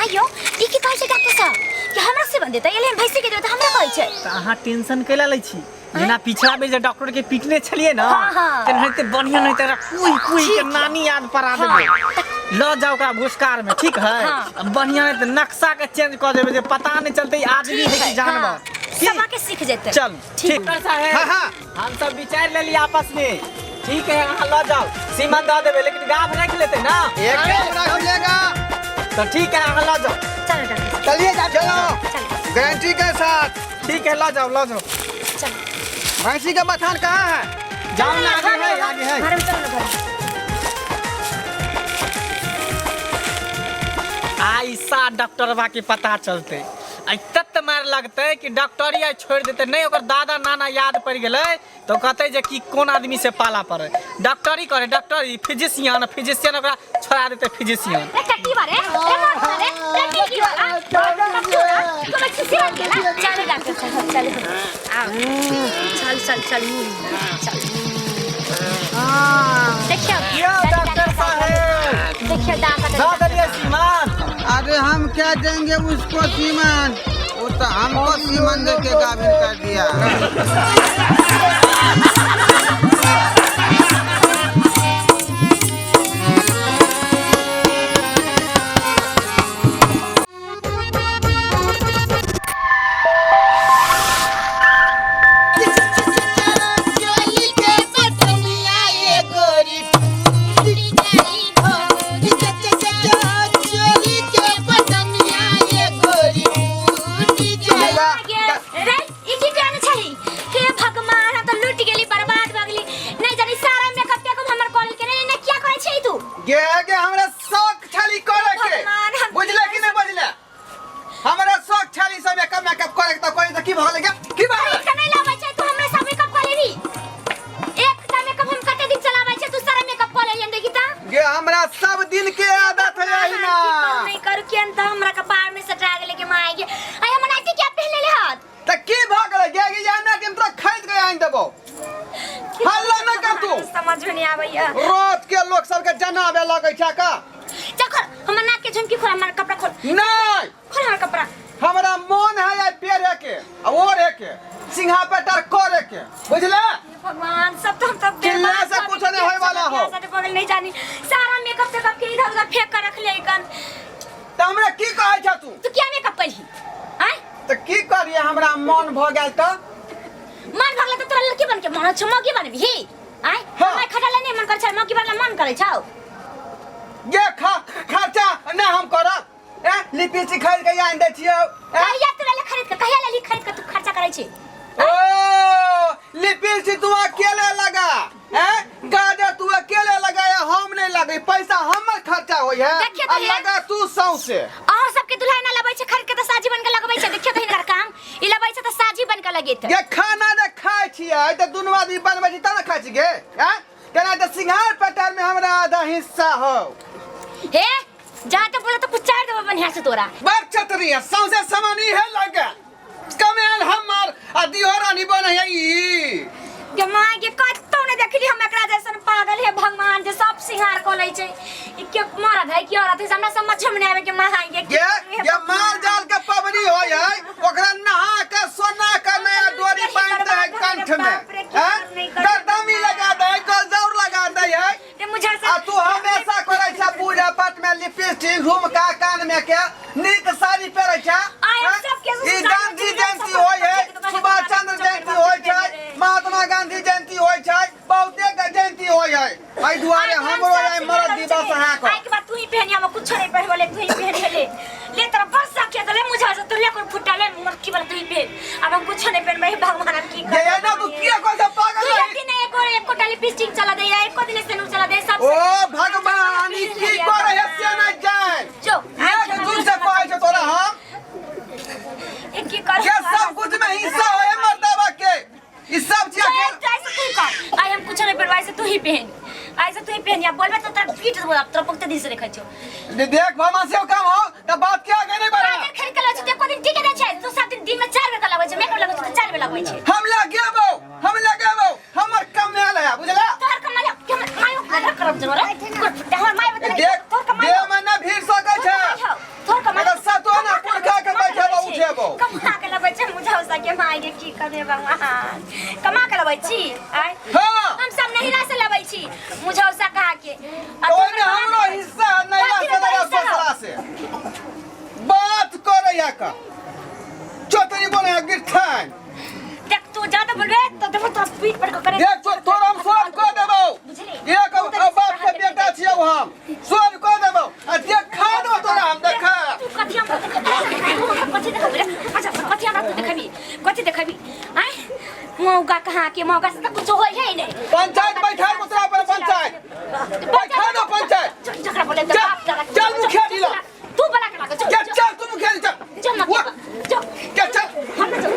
आइयो ई की कहै छै डॉक्टर साहब कि हमरा से बन देतै एले हम भैंसी के देबै तऽ हमरा कहै छै तऽ अहाँ टेंशन कैला लै छी जेना पिछला बेर जे डॉक्टर के पीटने छलियै ने हाँ, हाँ। तेनाहिते बढ़िया नहीं तेरा कुही कुही के ठीक। नानी याद परा हाँ। देबै लऽ जाओ ओकरा भुसकार में ठीक है हाँ। बढ़िया नहीं तऽ नक्शा के चेंज कऽ देबै जे पता नहीं चलते ई आदमी है कि जानवर हाँ, की? सबा के सीख जेतै चल ठीक डॉक्टर साहेब हाँ हाँ हम सब विचार लेली आपस में ठीक है अहाँ लऽ जाओ सीमा दऽ देबै लेकिन गाभ राखि लेतै ना एकदम रख लेगा तऽ ठीक है अहाँ लऽ जाओ चलो डॉक्टर साहब चलिए डॉक्टर चलो चलो गारंटी के साथ ठीक है लऽ जाओ लऽ जाओ चलो भैंसी का बथान कहाँ है जाओ ना आगे है आगे है घर में चलो ना घर में। ऐसा डॉक्टरवा के पता चलते आई तत मार लगते कि डॉक्टरी आई छोड़ देते नहीं ओकर दादा नाना याद पड़ गेलै तो कहते जे कि कोन आदमी से पाला पड़े डॉक्टरी करे डॉक्टरी फिजिशियन फिजिशियन ओकरा छोड़ा देते फिजिशियन ए टट्टी बारे ए मार बारे ए टीकी वाला तो बच्ची से बन गेला चलो डॉक्टर साहब चलो आओ चल चल चल चल देखियो यो डॉक्टर साहेब देखियो डॉक्टर दऽ देलियै सीमान अरे हम क्या देंगे उसको सीमन वो तो हमको सीमन दे के गाभिन कर दिया रे ई की कहने छही हे भगवान हम तो लूट गेली बर्बाद भऽ गेली नहीं जानी सारा मेकअप टेकअप हमर कॉल के नहीं ने क्या करै छही तू गे गे हमरा शौक छली करे के भगवान, हम- बुझले कि नहीं बुझले हमरा शौक छली सब मेकअप मेकअप करे के त कोई त की भऽ गेलै गे? की भऽ गेलै खरीद के नहीं लाबै छै तू हमरा सब मेकअप कऽ लेबही एकटा मेकअप हम कते दिन चलाबै छै तू सारा मेकअप कऽ लेलियन देखी त गे हमरा सब दिन के आदत है की अहिना करू नहीं करू केन त हमरा कपार में सटा गेलै के माय गे आय हमर नाइटी क्या पहन लेले हत त की भऽ गेलै गे गे या ना कि हम तोरा खरीद के आनि देबौ हल्ला न कर तू। समझ में नहीं आबैया रात के लोग सबके जनाबे लगै छै का चल खोल हमर नाक के झुमकी खोल हमर कपड़ा खोल नहीं खोल हमर कपड़ा हमरा मन है आइ पेरे के आ ओढ़े के सिंहा पेटर करे के बुझले हे भगवान सब तो हम सब चिल्ला बेमार से सब कुछ नहीं होए वाला हो। साथे बगल नहीं जानी सारा मेकअप तेकअप के इधर उधर फेंक कर रख ले कन त हमरा की कहै छ तू तू क्या मेकअप करही आय त की करिए हमरा मन भ गेल त मन भगला त तोरा लड़की बन के मन छौ मौगी बनबही आय हाँ। हमरा खटले नहीं मन कर छै मौगी बनला मन करै छौ ये खर्चा ना हम करब ए लिपस्टिक खरीद के आनि दै छियौ ए? कहिया तोरा ले खरीद के कहिया लेली खरीद के तू खर्चा करै छी ओ लिपस्टिक तू अकेले लगा ए गाजर तू अकेले लगाया हम नहीं लगे पैसा हमर खर्चा होई है देखिए तो आ ये। लगा तू सौंसे और सबके दुल्हा ना लबै छै खरीद के त साजी बन के लगबै छै देखियो तो हिनकर काम ई लबै छै त साजी बन के लगेतै ये खाना जे खाइ छियै तऽ दुनू आदमी बनबै छी तब ने खाइ छी गे हैं केना तऽ सिंघार पटार में हमरा आधा हिस्सा हो हे जा त बोला त कुछ चार देबो बढ़िया से तोरा बड़ चतरी है सौंसे सामान ई है लगे कमेल हमर आ दिहो रानी बन है ई गे माय गे कतौ नहीं देखली हम एकरा जैसन पागल हे भगवान जे सब सिंगार क लै छै ई के मरद है की औरत है हमरा समझ में नहीं आवे के माय गे गे ये माल जाल के पबनी होय है ओकरा नहा के सोना के नया डोरी बांध दे है कंठ में हैं गर्दनी लगा दे है गलजौर लगा दे है ते मुझे आ तू हमेशा करै छ पूजा पाठ में लिपस्टिक झुमका कान में के नीक साड़ी पहिरै छ आइ हम सबके ई गांधी जयंती होय है सुभाष चंद्र जयंती होय छै महात्मा गांधी जयंती होय छै बहुते के जयंती होय है एहि दुआरे हमरो आइ मरद दिवस अहाँ आइ के बाद तू ही पहनिया हम कुछ नहीं पहनबले तू ही पहन ले ले तोरा बस सके तो ले मुझे से तू ले कोई फुटा ले मटकी वाला तू ही पहन अब हम कुछ नहीं पहनबे हे भगवान हम की ये ये ना तू किया कोई से पागल तू है एक दिन एको एको टाली लिपस्टिक चला दे एको दिन सेनु चला दे सब ओ भगवान ई की करे है से नहीं जान जो एक दूर से कहै छै तोरा हम ए की कर ये सब कुछ में हिस्सा होय है मर्दावा के ई सब चीज अकेले ऐसे तू कर आई हम कुछ नहीं पहनबे ऐसे तू ही पहन ऐसे तू ही पहन या बोलबे तो तोरा पीट देबो अब तोरा पकते दिन से देखै छौ देख मामा से काम हो त बात क्या आगे नहीं बढ़ा गाजर खरीद के लाबै छै एको दिन टिके नै छै तू सब दिन दिन में 4 बेर के लगबै छै मेकअप लगबै छै तऽ 4 बेर लगबै छै हम लगेबो हम लगेबो हमर कमाल है बुझला तोहर कमाल है कि हमर मायो करब जरूर रे हमर माय बता देख तोहर कमाल देह में ना भीड़ सकै छै तोहर कमाल मुझौसा के माय के की करबे भगवान कमा के लबै छी आय हाँ। हम सब नहिरा से लबै छी मुझौसा कहा के आ तो ओहिमे तोहर हमरो हिस्सा है, नैहरा कथी से में लगा हिस्सा हौ? ससुरा से बात करे का चतरी बोले है गिरथान देख तू ज्यादा बोलबे तो देखो तो पीठ पर करे देख तो तोरा हम सोच कह देबौ बुझली एक बाप के बेटा छियौ हम सोच कह देबौ आ देखा देबौ तोरा हम देखा तू कथी हमरा देखबी तू हमरा कथी देखबी रे अच्छा कथी हमरा तू देखबी कथी देखबी आय मौका कहाँ के मौका से तो कुछ होय है ही नहीं पंचायत बैठा तोरा पर पंचायत बैठा दो पंचायत चल झगड़ा बोले तो चल, बाप दादा के चल बोले, मुखिया जी ला। तू बला के लागे चल चल चल तू मुखिया जी चल चल ना उठ, चल चल चल हम ना चल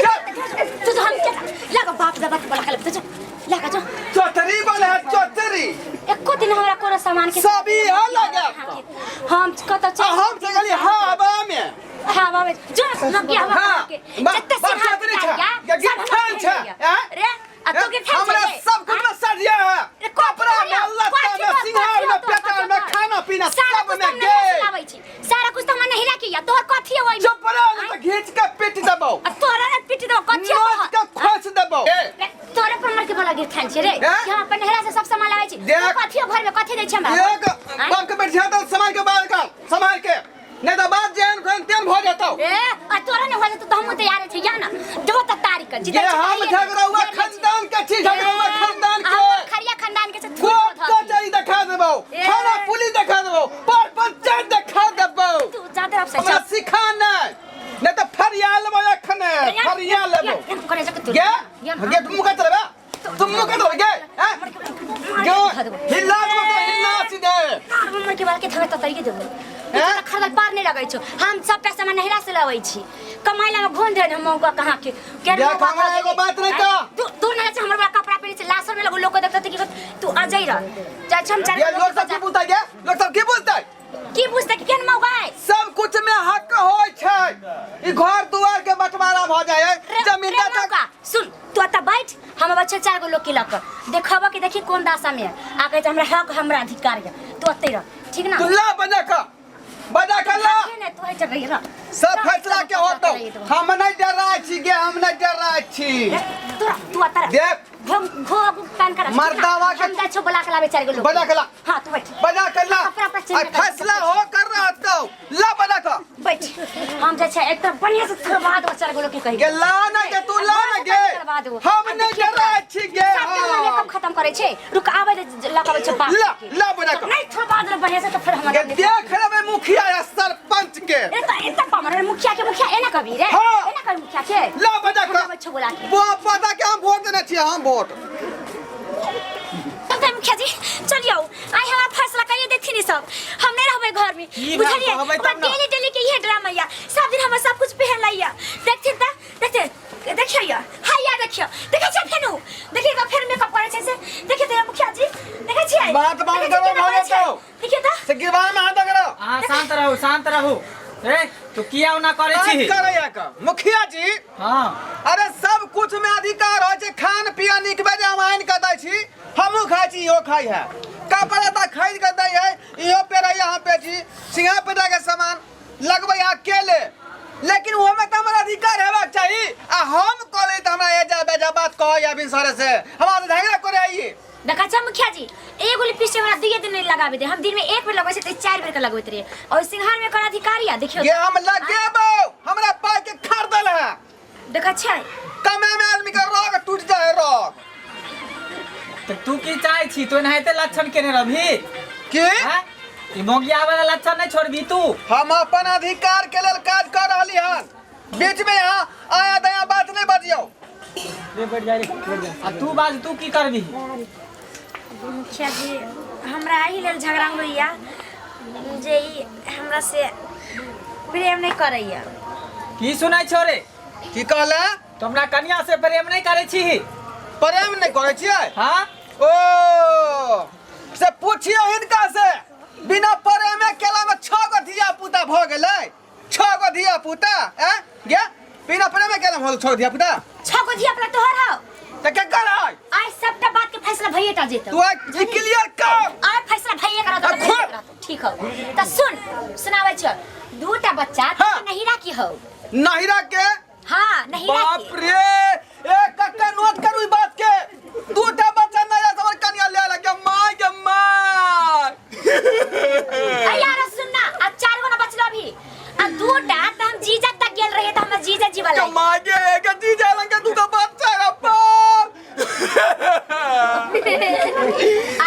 चल तू तो हम चल लागा बाप दादा के बला के लागे चल लागा चल चतरी बोले है चतरी एको दिन हमरा कोनो सामान के सब ई है लगा हम कत आ हम से गली हवा में हवा में जो न के हवा हाँ, के बा- जत्ते बाप सिंहार चतरी पिटाई छा, या, या सब हमरा गिरथान छा, भेल या। हैं? रे आ तू गिरथान हमरा छे रे? सब कुछ में सजिया है रे, कथी कपड़ा में करिया? लत्ता कथी में बात सिंगार कथी में हो तोहर? पेटार कथी में हो खाना पीना सारा सब कुछ में तो हम नहीं गे लाबै छी सारा कुछ तो हम नहीं राखी या तोहर कथी है ओइमे चुप रह नहीं तो घींच के पीट देबौ आ तोरा ने पीट देबो कथी है नोच तोहर? के खोस देबौ रे, तोरे पर मर के भला गिरथान छे रे हैं? कि हम अपन नहरा से सब सामान लाबै छी देख। तू कथी हो घर में कथी दै छै हमरा एक आँय? बाप के बैठिया तो संभाल के बाल का संभाल के नहीं तो बात जेहन खोन तेहन भऽ जेतौ ए आ तोरा ने हो जेतौ तऽ हमहूँ तैयार छी या ना देबो तऽ तारीख के ये हम झगड़ौआ खानदान के छी झगड़ौआ खानदान के खरिया खानदान के छै कोर्ट कचहरी देखा देबौ ए। थाना पुलिस देखा देबौ पर पंचायत देखा देबौ तू जाते अब हमरा सिखा नहि नहीं तो फरिया लेबौ एखने फरिया लेबौ गे गे तुम मुँह चलेबे तुम मुँह चलेबे गे हैं गे हिला देबौ तो हिला सीधे मर के बाल के धवे ततरिए देबो हैं? खरदल पार नहीं लगै छौ हम सब पैसा में नहिरा से लबै छी कमाइ ला घोन देन हम मौका कहाँ के के देख, हमरा एगो बात नहीं कह। तू तू ना छै हमर वाला कपड़ा पहिरे छै लासर में लगो लोग देखत कि तू आ जाई रह जाइ छै हम चार ये लोग सब की बुझतै गे लोग सब की बुझतै की बुझतै कि केहन मौका है सब कुछ में हक होय छै ई घर दुआर के बंटवारा भ जाय है जमीन रे मौका सुन तू एतऽ बैठ हम बच्चा चार गो लोग के लऽ कऽ देखब कि देखी कोन दशा में है आ कहै छै हमरा हक हमरा अधिकार है तू ओतै रह ठीक ना तू ला बना के बना के ला ने तू है जगह रह सब फैसला के होतो हम नहीं डराय छी गे हम नहीं डराय छी तू रह, तू एतऽ रह देख घो घो कान कर मर्दावा के- हम जाइ छौ बोला के लाबे चार गो लोग बना के ला। हां तू बैठ बना के ला कपड़ा पर आ फैसला हो कर रहतो ला बना के बैठ हम जाइ छै एक तरफ बढ़िया से करवा दो चार गो लोग के कहि गे ला ना गे तू ला ना गे करवा देबो। हम नहीं डराय छी गे सब दिन मेकअप खत्म करे छै रुक आबै दे लगाबै छै बाप ला, के। ला बना के। नहीं थोड़ा बाद में बढ़िया से तो फिर हमरा गे देख लेबै मुखिया या सरपंच के ए त ए त पमर मुखिया के मुखिया एना कभी रे हाँ। एना कभी मुखिया के ला बना हम आबै के छौ बोला के वो पता के हम वोट देने छियै हम वोट चलते मुखिया जी चलियो आइ हमरा फैसला करिए देथिन ई सब हम नहीं रहबै घर में की बात बुझलिए कहबै ओकरा तब ना। डेली डेली के इहे ड्रामा या सब दिन हमर सब कुछ पहन लैया देखथिन त देखते देखियो या हाय या देखियो देखै छियै फेनु देखिए त फेर मेकअप करै छै से देखिए त मुखिया जी देखै छियै बात बात देखै छियै करो, केना करै भागे छै? तो। देखिए त से गिरवान में हाथ करो अहाँ शांत रहू शांत रहू ए तू किया ओना करै बात छी करैया का मुखिया जी हाँ अरे सब कुछ में अधिकार होइ छै खान पियन नीक बेजाय हम आनि कऽ दै छी हमहूँ खाइ छी इहो खाइ है कपड़ा तऽ खरीद कऽ दै है इहो पेरैया हम पे छी सिंघा पेटा के सामान लगबै है अकेले लेकिन ओहोमे तऽ हमर अधिकार हेबाक चाही आ हम कहले तऽ हमरा एजा बेजा बात कहै या भिनसरे से हमरा से झगड़ा करे आई देखा छा मुखिया जी एगो लिपस्टिक हमरा दुइये दिन नहीं लगाबे दे हम दिन में एक बेर लगबै छै तऽ चारि बेर के लगबैत रहियै और सिंघार में एकर अधिकार या देखियो ये हम लगेबो हमरा पाइ के खरीदल है देखा छै कमे में आदमी के रोग टूट जाए रोग तऽ तू की चाहै छी तू एनाहिते लक्षण केने रहबही की हैं? ई मोगिया वाला लक्षण नहीं छोड़बी तू हम अपन अधिकार के लेल काज कर रहली हन बीच में यहाँ आया दया बात नहीं बजियो रे बैठ जा रे बैठ जा आ तू बाज तू की करबी मुखिया जी हमरा एहि लेल झगड़ा होइया जे ई हमरा से प्रेम नहीं करैया की सुनै छौ रे की कहले तो हमरा कन्या से प्रेम नहीं करै छी प्रेम नहीं करै छियै हाँ ओ से पूछियो हिनका से बिना प्रेमे केला में छह गो धिया पुता भऽ गेलै छह गो धिया पुता हैं गे बिना प्रेमे केला में होल छह गो धिया पुता छह गो धिया पुता तोहर हौ तऽ केकर है आइ सबटा बात के फैसला भइए टा जेतौ तू आइ क्लियर कर आइ फैसला भइए करत आ, खुद। ठीक हौ तऽ सुन सुनाबै छियौ दूटा बच्चा हाँ। नहिरा की हौ नहिरा के हाँ नहिरा वाला के माँ के के जीजा लंग के दूगो बच्चा रे बाप।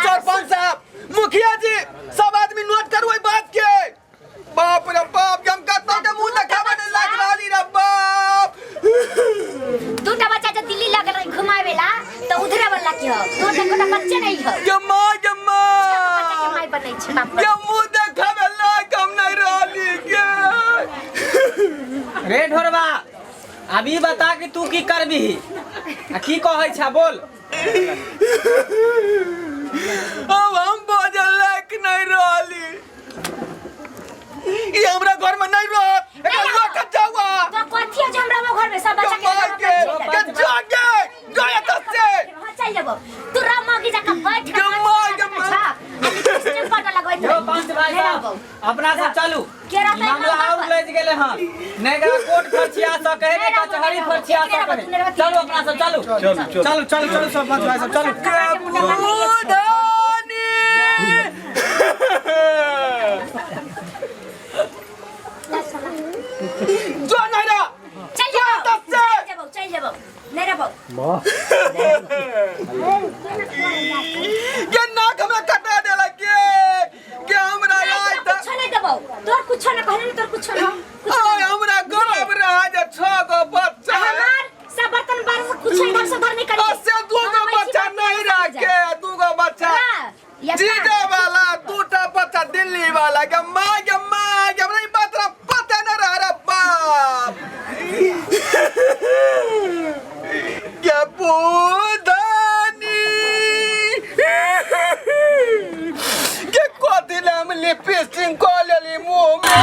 सरपंच साहब, मुखिया जी, सब आदमी नोट करू एहि बात के। बाप रे बाप, के हम कतौ के मुंह देखाबे नहीं लायक रहली रे बाप। दूटा बच्चा जो दिल्ली लगल रही घुमावे ला तो उधरे वाला की हो, दो टा बच्चे नहीं हो। के माँ के माँ, बच्चा के माय बनै छै बाप के मुंह देखाबे लायक हम नहीं रहली के। रे ढोरबा, अभी बता कि तू की करबिही आ की कहै छ बोल। अब हम बाजल लायक नहीं रहली, ई हमरा घर में नहीं रहत, एकरा लऽ के जावा। तो कथी है जो हमरा वो घर में सब बच्चा के के माँ के के जागे गया तो से। हां चल जेबो, तू राम मगी जाके बैठ के के माँ के माँ। आ लिपस्टिक पाउडर लगबैत यो पंच भाई नहीं साहब, रहबौ। अपना सब चलू, के रहतै मामला मामला और पर? लज गेले हन, नहीं गरा कोर्ट खर्चिया सके है, नहीं रहबौ, कचहरी नहीं रहबौ। खर्चिया एकरे रहबौ, सके तू नहीं रहबौ, चलू अपना सब चलू चलू चलू चलू चलू सब पंच भाई सब चलू। बुधानी जो नहीं रह चल जेबौ, तब से। चल जेबौ, चल जेबौ, नहीं रहबौ। के नाक हमरा कटा देलक के हमरा नहीं, आइ तोरा त कुछो नहीं देबौ, तोर कुछो ना कहले, तोर कुछो ना। आइ हमरा गर्व रहा जे 6 गो बच्चा है। हमार सब बर्तन बार से कुछो इधर से उधर नहीं करी। से 2 गो बच्चा नहीं रखे, 2 गो बच्चा जीजा वाला, 2टा बच्चा दिल्ली वाला के माँ के माँ के हमरा ई बात रा पता न रहा रे बाप के बुधानी के कथी ले हम लिपस्टिक कऽ लेली मुँह में।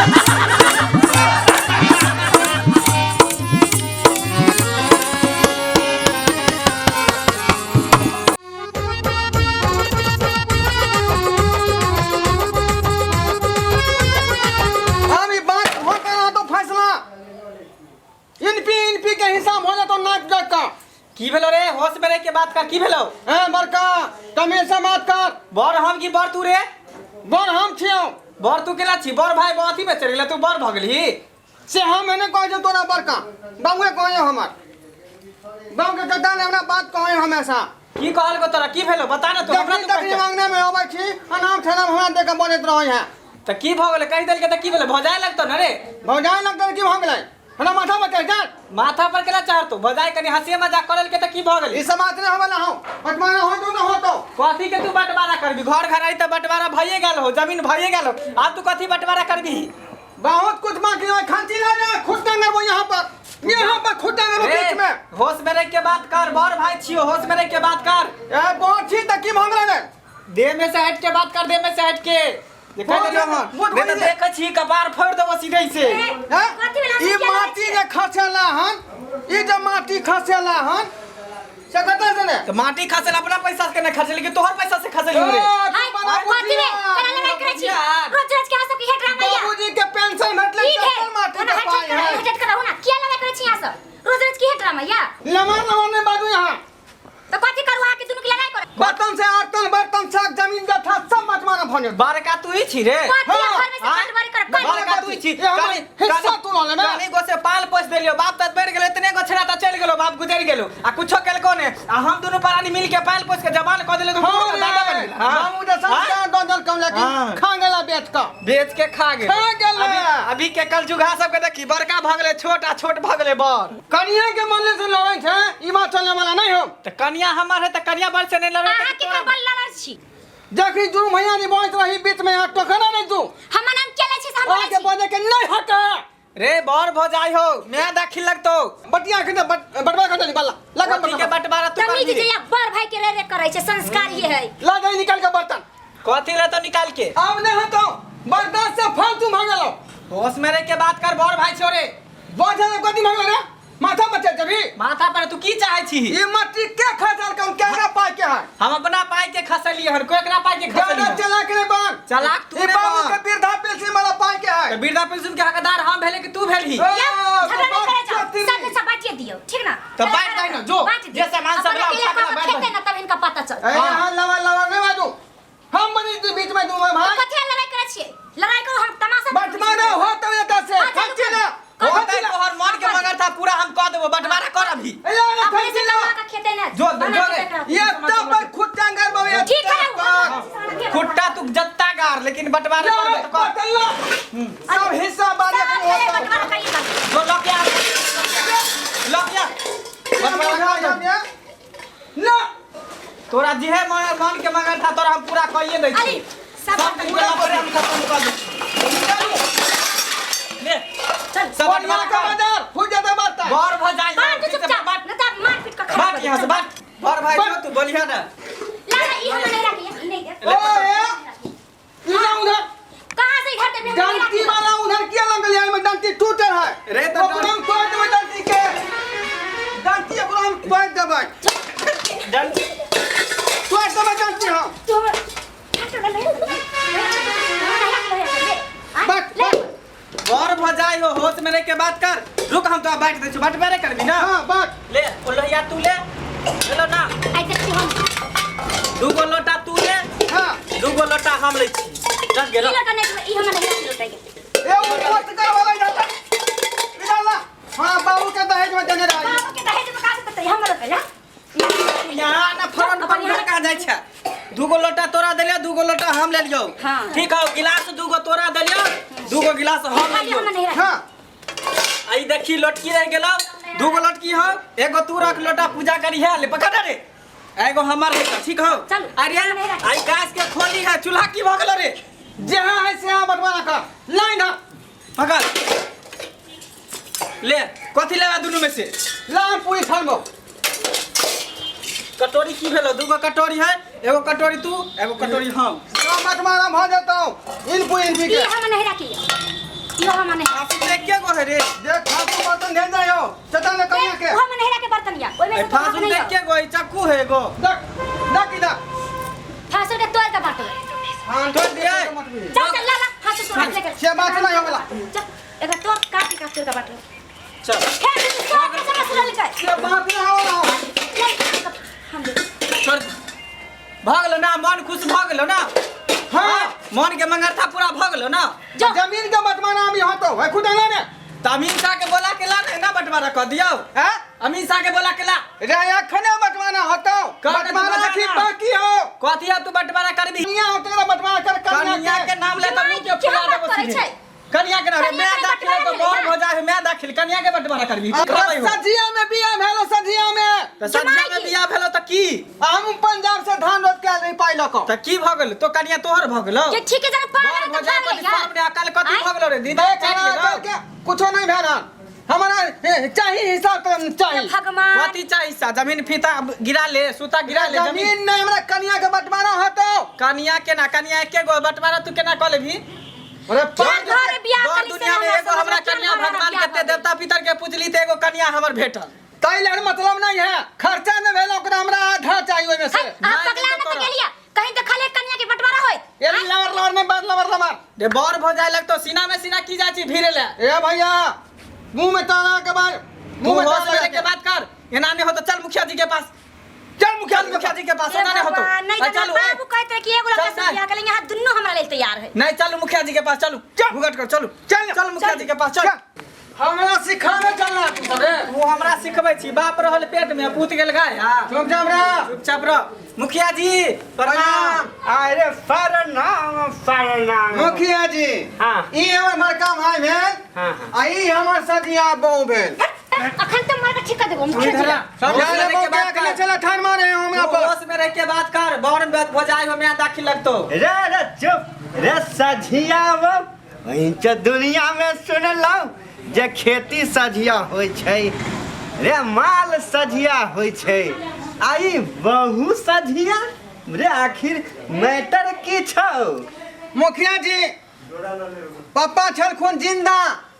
हम ई बात होते रहा तो फैसला इनपी इनपी के हिसाब हो जातो नाक देख का। की भेलो रे, होश में रह के बात कर, की भेलो? ए बड़का तमीज से बात कर। बर हम की बर तू रे? बर हम छियौ। बर तू केना छी? बर भाई अथी में चलि गेलै, तू बर भऽ गेलही। से हम एने कहै छियौ तोरा बड़का बाबुए कहै हमर गाँव के कटा ने हमरा बात कहै हमेशा। की कहलको तोरा, की भेलो बता ना तू हमरा। जखनी तू तखनी कहै मांगने में अबै छी, अनाम ठेनाम हमरा देख के बजैत रहै है। त की भऽ गेलै, कहि देलकै त की भेलै? भौजाय लगतौ न रे? भौजाय लगतै की भऽ गेलै? हमरा माथा पर चढ़ि जात। माथा पर केना चढ़तौ? भौजाय कनि हँसी मजाक करल के त की भऽ गेलै? ई सब बात नहीं होवला हौ, बटवारा हो तो न होतो। कथी के तू बंटवारा करबी? घर घराई त बंटवारा भइए गेल हो, जमीन भइए गेल हो, आब तू कथी बंटवारा करबी? बहुत कुछ बाकी है, खांसी ला रहा, खुद ना वो यहाँ पर, यहाँ पर खुद ना रे, बीच में। होश में रह के बात कर, बड़ भाई छियो, होश में रह के बात कर। ए बहुत छी त की मांगला रे? देह में से हट के बात कर, देह में से हट के। जे कहि बोल देलियौ बोल, हन, बोल, नहीं त बोल। देखै छी कपार फोड़ि देबो सीधे से। हैं? कथी भेल? ई माटी जे खसेला हन, ई जे माटी खसेला हन से कतऽ से ने? त माटी खसेला अपना पैसा से नहि खसेली कि तोहर पैसा से खसेली रे? ओ, हाय, तू बड़ा कथी में बुधियार। करा लड़ाई करै छी? बुधियार। रोज रोज के अहाँ सबके हे ड्रामा या। बाबूजी के पेंशन भेटलै की भेल? तकर माटी ओना के हट पाइ हट कर, है। हट हट कर रहू ना, किया लड़ाई करै छी अहाँ सब? रोज रोज की हे ड्रामा या? लमहर लमहर नहीं बाजू यहाँ। तो कथी करू अहाँ के दुनू के लड़ाई करू? बर्तन से आर्तन बर्तन साग जमीन जथा सब बंटवारा भऽ गेल। बड़का तू ही छी रे। कथी हाँ, घर में से हाँ। बंटवारा करब? कथी? बड़का तू ही छी। ये हमर हिस्सा तू लऽ लेबे। कानी गो से पाल पोस देलियो, बाप त बढ़ गेलो, इतने गो छेड़ा त चलि गेलो, बाप गुजरि गेलो आ कुछो केलको ने, आ हम दुनू प्राणी मिल के पाल पोस के जवान कऽ देलियो त हाँ दादा बनि गेल। हाँ। बाबू जे संस्कार दऽ देलकौ लेकिन हाँ। खा गेला बेच कऽ। बेच के खा गेल। खा गेलै। अभी अभी के कलजुगा सबके देखी, बड़का भऽ गेलै छोट आ छोट भऽ गेलै बड़। कनिया के मनले से लड़ै छै, ई बात चले वाला नहीं हम। त कनिया हमर है त कनिया बड़ से नहीं लड़ै। अहाँ के बल लड़ल छी? जखनी दू भैया जी बजैत रही बीच में यहाँ टोकना नहीं तू। हमर नाम के लै छी से हम अहाँके बोलै छी? बजै के नहीं हक है। रे बड़ भऽ जाइ हो, मैं दाखिल लगतौ। बटिया के बटवा कर देली बल्ला लगा कथी के बंटवारा तू तमीज करबी? जे या बड़ भाई के रे रे करै छै, संस्कार ये है। ला जाई निकाल के बर्तन। कथी ले तो निकाल के? अब नहीं हतो, बर्दाश्त से फालतू भागलो। होश में रह के बात कर, बड़ भाई छोरे। बजै के कथी भागलो रे? माथा पर चढ़ जबी। माथा पर तू की चाहे छी? ई मट्टी के खसल कम केकरा पाइ के है? हम अपना पाई के खसलिए हन, कोई एकरा पाई के ज्यादा खसलिए? चलाक नहीं बन। चलाक तू ई नहीं बाबू बन। के वृद्धा पेंशन वाला पाइ के है। त वृद्धा पेंशन के हकदार हम भेले कि तू भेलही? ओ, या, झगड़ा नहीं करे जाओ, बाप सब सब बांटिए दियौ, ठीक ना? तो बांट दही ना, जो, बांट दियौ। जे सामान सब अपन लाओ, अकेले खा के कऽ बांट खेतै दही। ना तब हिनका पता चलतै। ए यहाँ लवा लवा नहीं बाजू, हम बनी तू बीच में दूं भाई। तो कथी लड़ाई करै छियै? लड़ाई करू हम तमाशा बटवारा हो तो एता से हाँ, चलू, खर्ची ना। चलू। होतै तोहर मन के मगर था पूरा हम देबो बंटवारा कर अभी अपने से कमा के खेते ना जो बना जो के रे देते ये तब पर खुद टांगर बाबू ये ठीक है वो खुट्टा तू जत्ता गार लेकिन बंटवारा कर तो कर सब हिस्सा बारे सब को है होता बंटवारा करिए बस। जो लग गया लग गया बंटवारा कर दो। ना तोरा जिहे मन मन के मगर था तोरा हम पूरा कहिए दै अरे छी सब सब पूरा पूरा हम खत्म कर दे ले चल सब बंटवारा का बाजार फूट जाता बात गौर भ जाए बांट चुपचाप न त मार पीट के खा बांट यहाँ से बांट गौर भाई जो तू बोलिया ना ला ला ई हम नहीं रखी ई नहीं दे ओ ए इधर उधर कहां से इधर देबे हम नहीं डंटी राखी। वाला उधर किया लगल है में डंटी टूटल है रे तो ओकरा हम तोड़ देबै डंटी के डंटी ओकरा हम तोड़ देबै डंटी तोड़ देबै डंटी हम तू हमर ट्रैक्टर नहीं बट बट गौर भ जाए हो होश में रह के बात कर रुक हम तो बांट दै छी बंटवारे करबी ना हां बट ले ओ लोहिया तू ले ले लो ना आई देखी हम दूगो लोटा तू ले हां दूगो लोटा हम लै छी रख ई गेलो लोटा नहीं ई हम नहीं रखी लोटा के ए वो पोस्ट कर वाला इधर ला। इधर ला हां बाबू के दहेज में देने रहा बाबू के दहेज में का देते हम लोटा ला यहाँ ना फरन पर घर कहाँ जाइ छै दूगो लोटा तोरा देलियो दूगो लोटा हम ले लियो हाँ। ठीक हौ गिलास दूगो तोरा देलियो दूगो गिलास हम ले खाली लियो हम नहीं रखी हां आ ई देखी लोटकी रह गेलो दूगो लोटकी हौ एगो तू रख लोटा पूजा करी है ले पकड़ रे एगो हमर है ठीक हौ चल, अरे हम नहीं रखी। आई गैस के खोली है चूल्हा की भऽ गेलो रे जहां है से हां बंटवारा कर लाइन हा पकड़ ले कथी लेबा दुनू में से लाइन पूरी छानबो कटोरी की भेलो दूगो कटोरी है एगो कटोरी तू एगो कटोरी हम सब बंटवारा भ जेतौ इन पूरी इन ई के हम नहीं रखी ई हम नहीं फांसी में के गो है रे देख फालतू बर्तन भेज जायो चचा ने कनिया के वो हम नहीं रखे बर्तन या ओइ में से तो फांसी नहीं में के गो है चक्कू है एगो देख देख इधर फांसल के तोड़ के बांटो हां तोड़ दिए। चल चल ला ला फांसल तोड़ के लेकर से बात नहीं होला चल एकरा तोड़ काट के काट के बांटो चल हे तू तोड़ के समझ ले से बात नहीं होला हम दे छोड़ भऽ गेलो ना मन खुश भऽ गेलो ना हां मन के मंगरथा पूरा भऽ गेलो ना जो जमीन के बंटवारा अभी होतो है खुद ना ने तऽ अमीन शाह के बोला के ला ने ना बंटवारा कऽ दियौ हैं अमीन शाह के बोला के ला रे अखने बंटवारा होतो कर दे तू बंटवारा बता की ना। बाकी हो कथी है तू बंटवारा करबी कनिया होतो ना बंटवारा कर कनिया कनिया के नाम ले तऽ मुंह के क्या फुला बात देबो करै सीधे छै? कनिया के नाम कनिया मैं के दाखिल है तो बंटवारा बड़ भऽ जाइ है मैं दाखिल कनिया के बंटवारा करबी करबै हो। सजिया में बिया भेलो सजिया में तऽ सजिया में बियाह भेलो तऽ की हम पंजाब से धान रोप के आयल रही पाइ लऽ कऽ तऽ की भऽ गेलो तो कनिया तोहर भऽ गेलो के ठीक है जरा पागल बड़ तो भऽ जाइ पागल पर सामने अकल कथी भऽ गेलो रे दीदी देख चलि हमरा गेलो अकल के कुछो नहीं भेल हन हमरा चाही हिसाब तो चाही भगवान कथी चाही सा जमीन फीता गिरा ले सूता गिरा ले जमीन जमीन नहीं हमरा कनिया के बंटवारा होतो कनिया के ना कनिया एके गो बंटवारा तू केना कऽ लेबही अरे केहन घर बियाह दौड़ करी से दुनिया में हमरा एगो हमरा समझ में कन्या केहन घर भगवान बियाह कते भऽ गेल। देवता पितर के पूजली तऽ एगो कन्या हमर भेटल ताहि लेल मतलब नहीं है खर्चा नहीं भेल ओकरा हमरा आधा चाहिए ओहिमे से है, अहाँ नहीं पगला तो न तऽ तोरा। गेलियै कहीं देखले कन्या के बंटवारा होइत ये लवर लवर में बात लवर लवर रे बड़ भऽ जाय लगतो सीना में सीना की जाइ छी भिड़े ले ए भैया मुंह में ताना के बाद तू मुंह में होश ताना में रह लगा के बात कर एना नहीं हो तो चल मुखिया जी के पास चल मुखिया चल मुखिया जी के पास हे एना नहीं हो तो भगवान, नहीं अरे तऽ चलू हमरा ए, बाबू कहैत रहे कि एगो लड़का चल, से नहीं। बियाह कऽ ले यहाँ दुनू हमरा लेल तैयार है नहीं चलू मुखिया जी के पास चलू घूंघट कर चलू चल चल मुखिया जी के पास चल हमरा सिखावे चलना तू सबे वो हमरा सिखबै छी बाप रहल पेट में पूत गेल गाय हां चुपचाप रह चुपचाप रह मुखिया जी प्रणाम अरे प्रणाम प्रणाम मुखिया जी हाँ। ई हमर बड़का भाई भेल हाँ, हाँ। आ ई हमर सजिया बहू भेल अखन तऽ मार के ठीक कर देबो मुखिया जी इधर आ, सब होश में जाने रह के बहू के बात अखने कर चला ठान मारे हमरा तू पर होश में रह के बात कर बड़ बात भऽ जाय हो मैं दाखिल लगतो रे रे चुप रे सझिया वहीं दुनिया में सुनलहुँ जे खेती सझिया होइ छै रे माल सझिया होइ छै आ ई बहु सझिया रे आखिर मैटर की छौ मुखिया जी पप्पा छलखुन जिंदा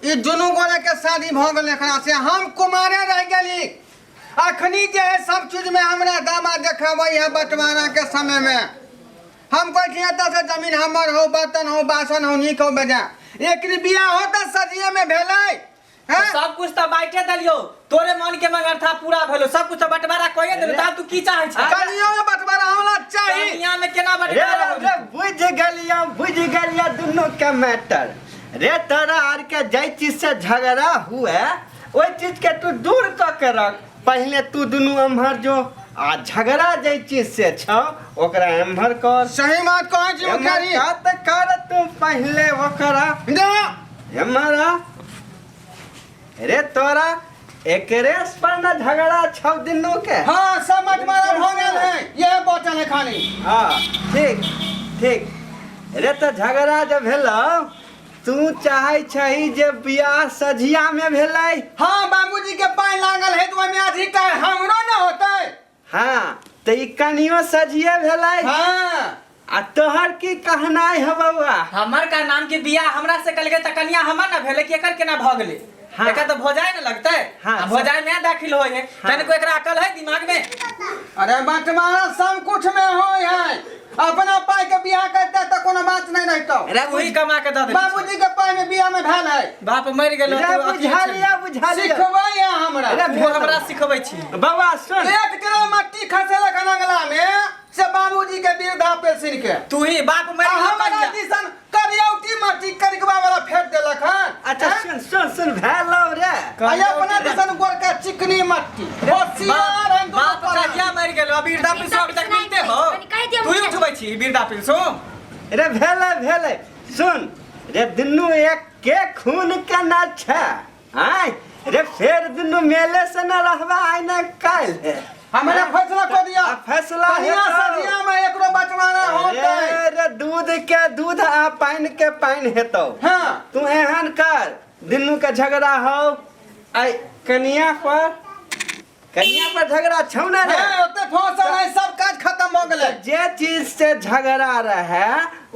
ई दुनू गोरे के शादी भऽ गेल एकरा से हम कुमारे रह गेली अखनी जे है सब चीज में हमरा दामा देखाबै है बंटवारा के समय में हम कहै छी एतऽ से जमीन हमर हो बर्तन हो बासन हो नीक हो बेजा एकरी बियाह हो तऽ सजिए में भेलै हैं? सब कुछ तऽ बाँटे देलियो तोरे मन के मंगरथा पूरा भेलो सब कुछ तऽ बंटवारा कइए देलो ता तू की चाहै छै कनियो में बंटवारा हमरा चाही कनिया में केना रे बंटवारा रे बुझ गेलियो बुझ गेलियो दुनू के मैटर रे तोरा आर के जाहि चीज से झगड़ा हुए ओहि चीज के तू दूर कऽ के रख पहिले तू दुनू एम्हर जो आ झगड़ा जे चीज से छौ ओकरा एम्हर कर सही बात कहै छी मुखिया जी बात कर तू पहिले ओकरा जा एम्हर आ। रे तोरा एकरे पर न झगड़ा छौ दुनू के हाँ सब बंटवारा भऽ गेल है ये बचल है खाली हाँ ठीक ठीक रे तऽ झगड़ा जे भेलौ तू चाहै छही जे बियाह सझिया में भेलै हाँ बाबूजी के पाय लागल है तो ओहिमे अधिकार हमरो न होतै हाँ तऽ ई कनियो सझिए भेलै हाँ आ तोहर की कहनाइ है बौआ हमर का नाम के बियाह हमरा से कल त कनिया हमर ना भेलै कि एकर केना भऽ गेलै हाँ। एकर तऽ भोजाय ने लगतै हाँ, आ भोजाय में दाखिल होय है हाँ। तनिको एकरा अकल है दिमाग में अरे बंटवारा सब कुछ में होय है अपना पाई के बियाह करते तो कोनो बात नहीं रहतो अरे वही कमा के दऽ देने बाबूजी के पाई में बियाह में भेल है बाप मरि गेल रे बुझा लिया बुझा लिया सिखबै है हमरा अरे तू हमरा सिखबै छी बौआ सुन एक किलो मट्टी खसेलक हन अंगला में से बाबूजी के वृद्धा पेंशन के तू ही बाप मरि आ गेल हमरा कहिया? दिसन करियौटी मट्टी करिकबा वाला फेंक देलक हन अच्छा सुन सुन सुन भेलौ रे आ अपना दिसन गोरका चिकनी मट्टी होशियार हन दुनू बाप प्राणी। कहिया मरि गेल अभी वृद्धा पेंशन अभी तक मिलते हो कनि कहि दियौ तू ही मुखिया जी। उठबै छी वृद्धा पेंशन रे भेलै भेलै सुन रे दुनू एक के खून के ना छै आय रे फेर दुनू मेले से न रहबा आइ न काल्हि हमरा फैसला कऽ दिया आ फैसला कहिया हेतौ। सदिया में एकरो बंटवारा होतै रे रे दूध के दूध आ पानि के पानि हेतौ हाँ तू एहन कर दुनू के झगड़ा हो आइ कनिया पर कनिया पर झगड़ा छौ ने रे हाँ, ओते फसल है सब काज खत्म हो गेलै जे चीज से झगड़ा रहे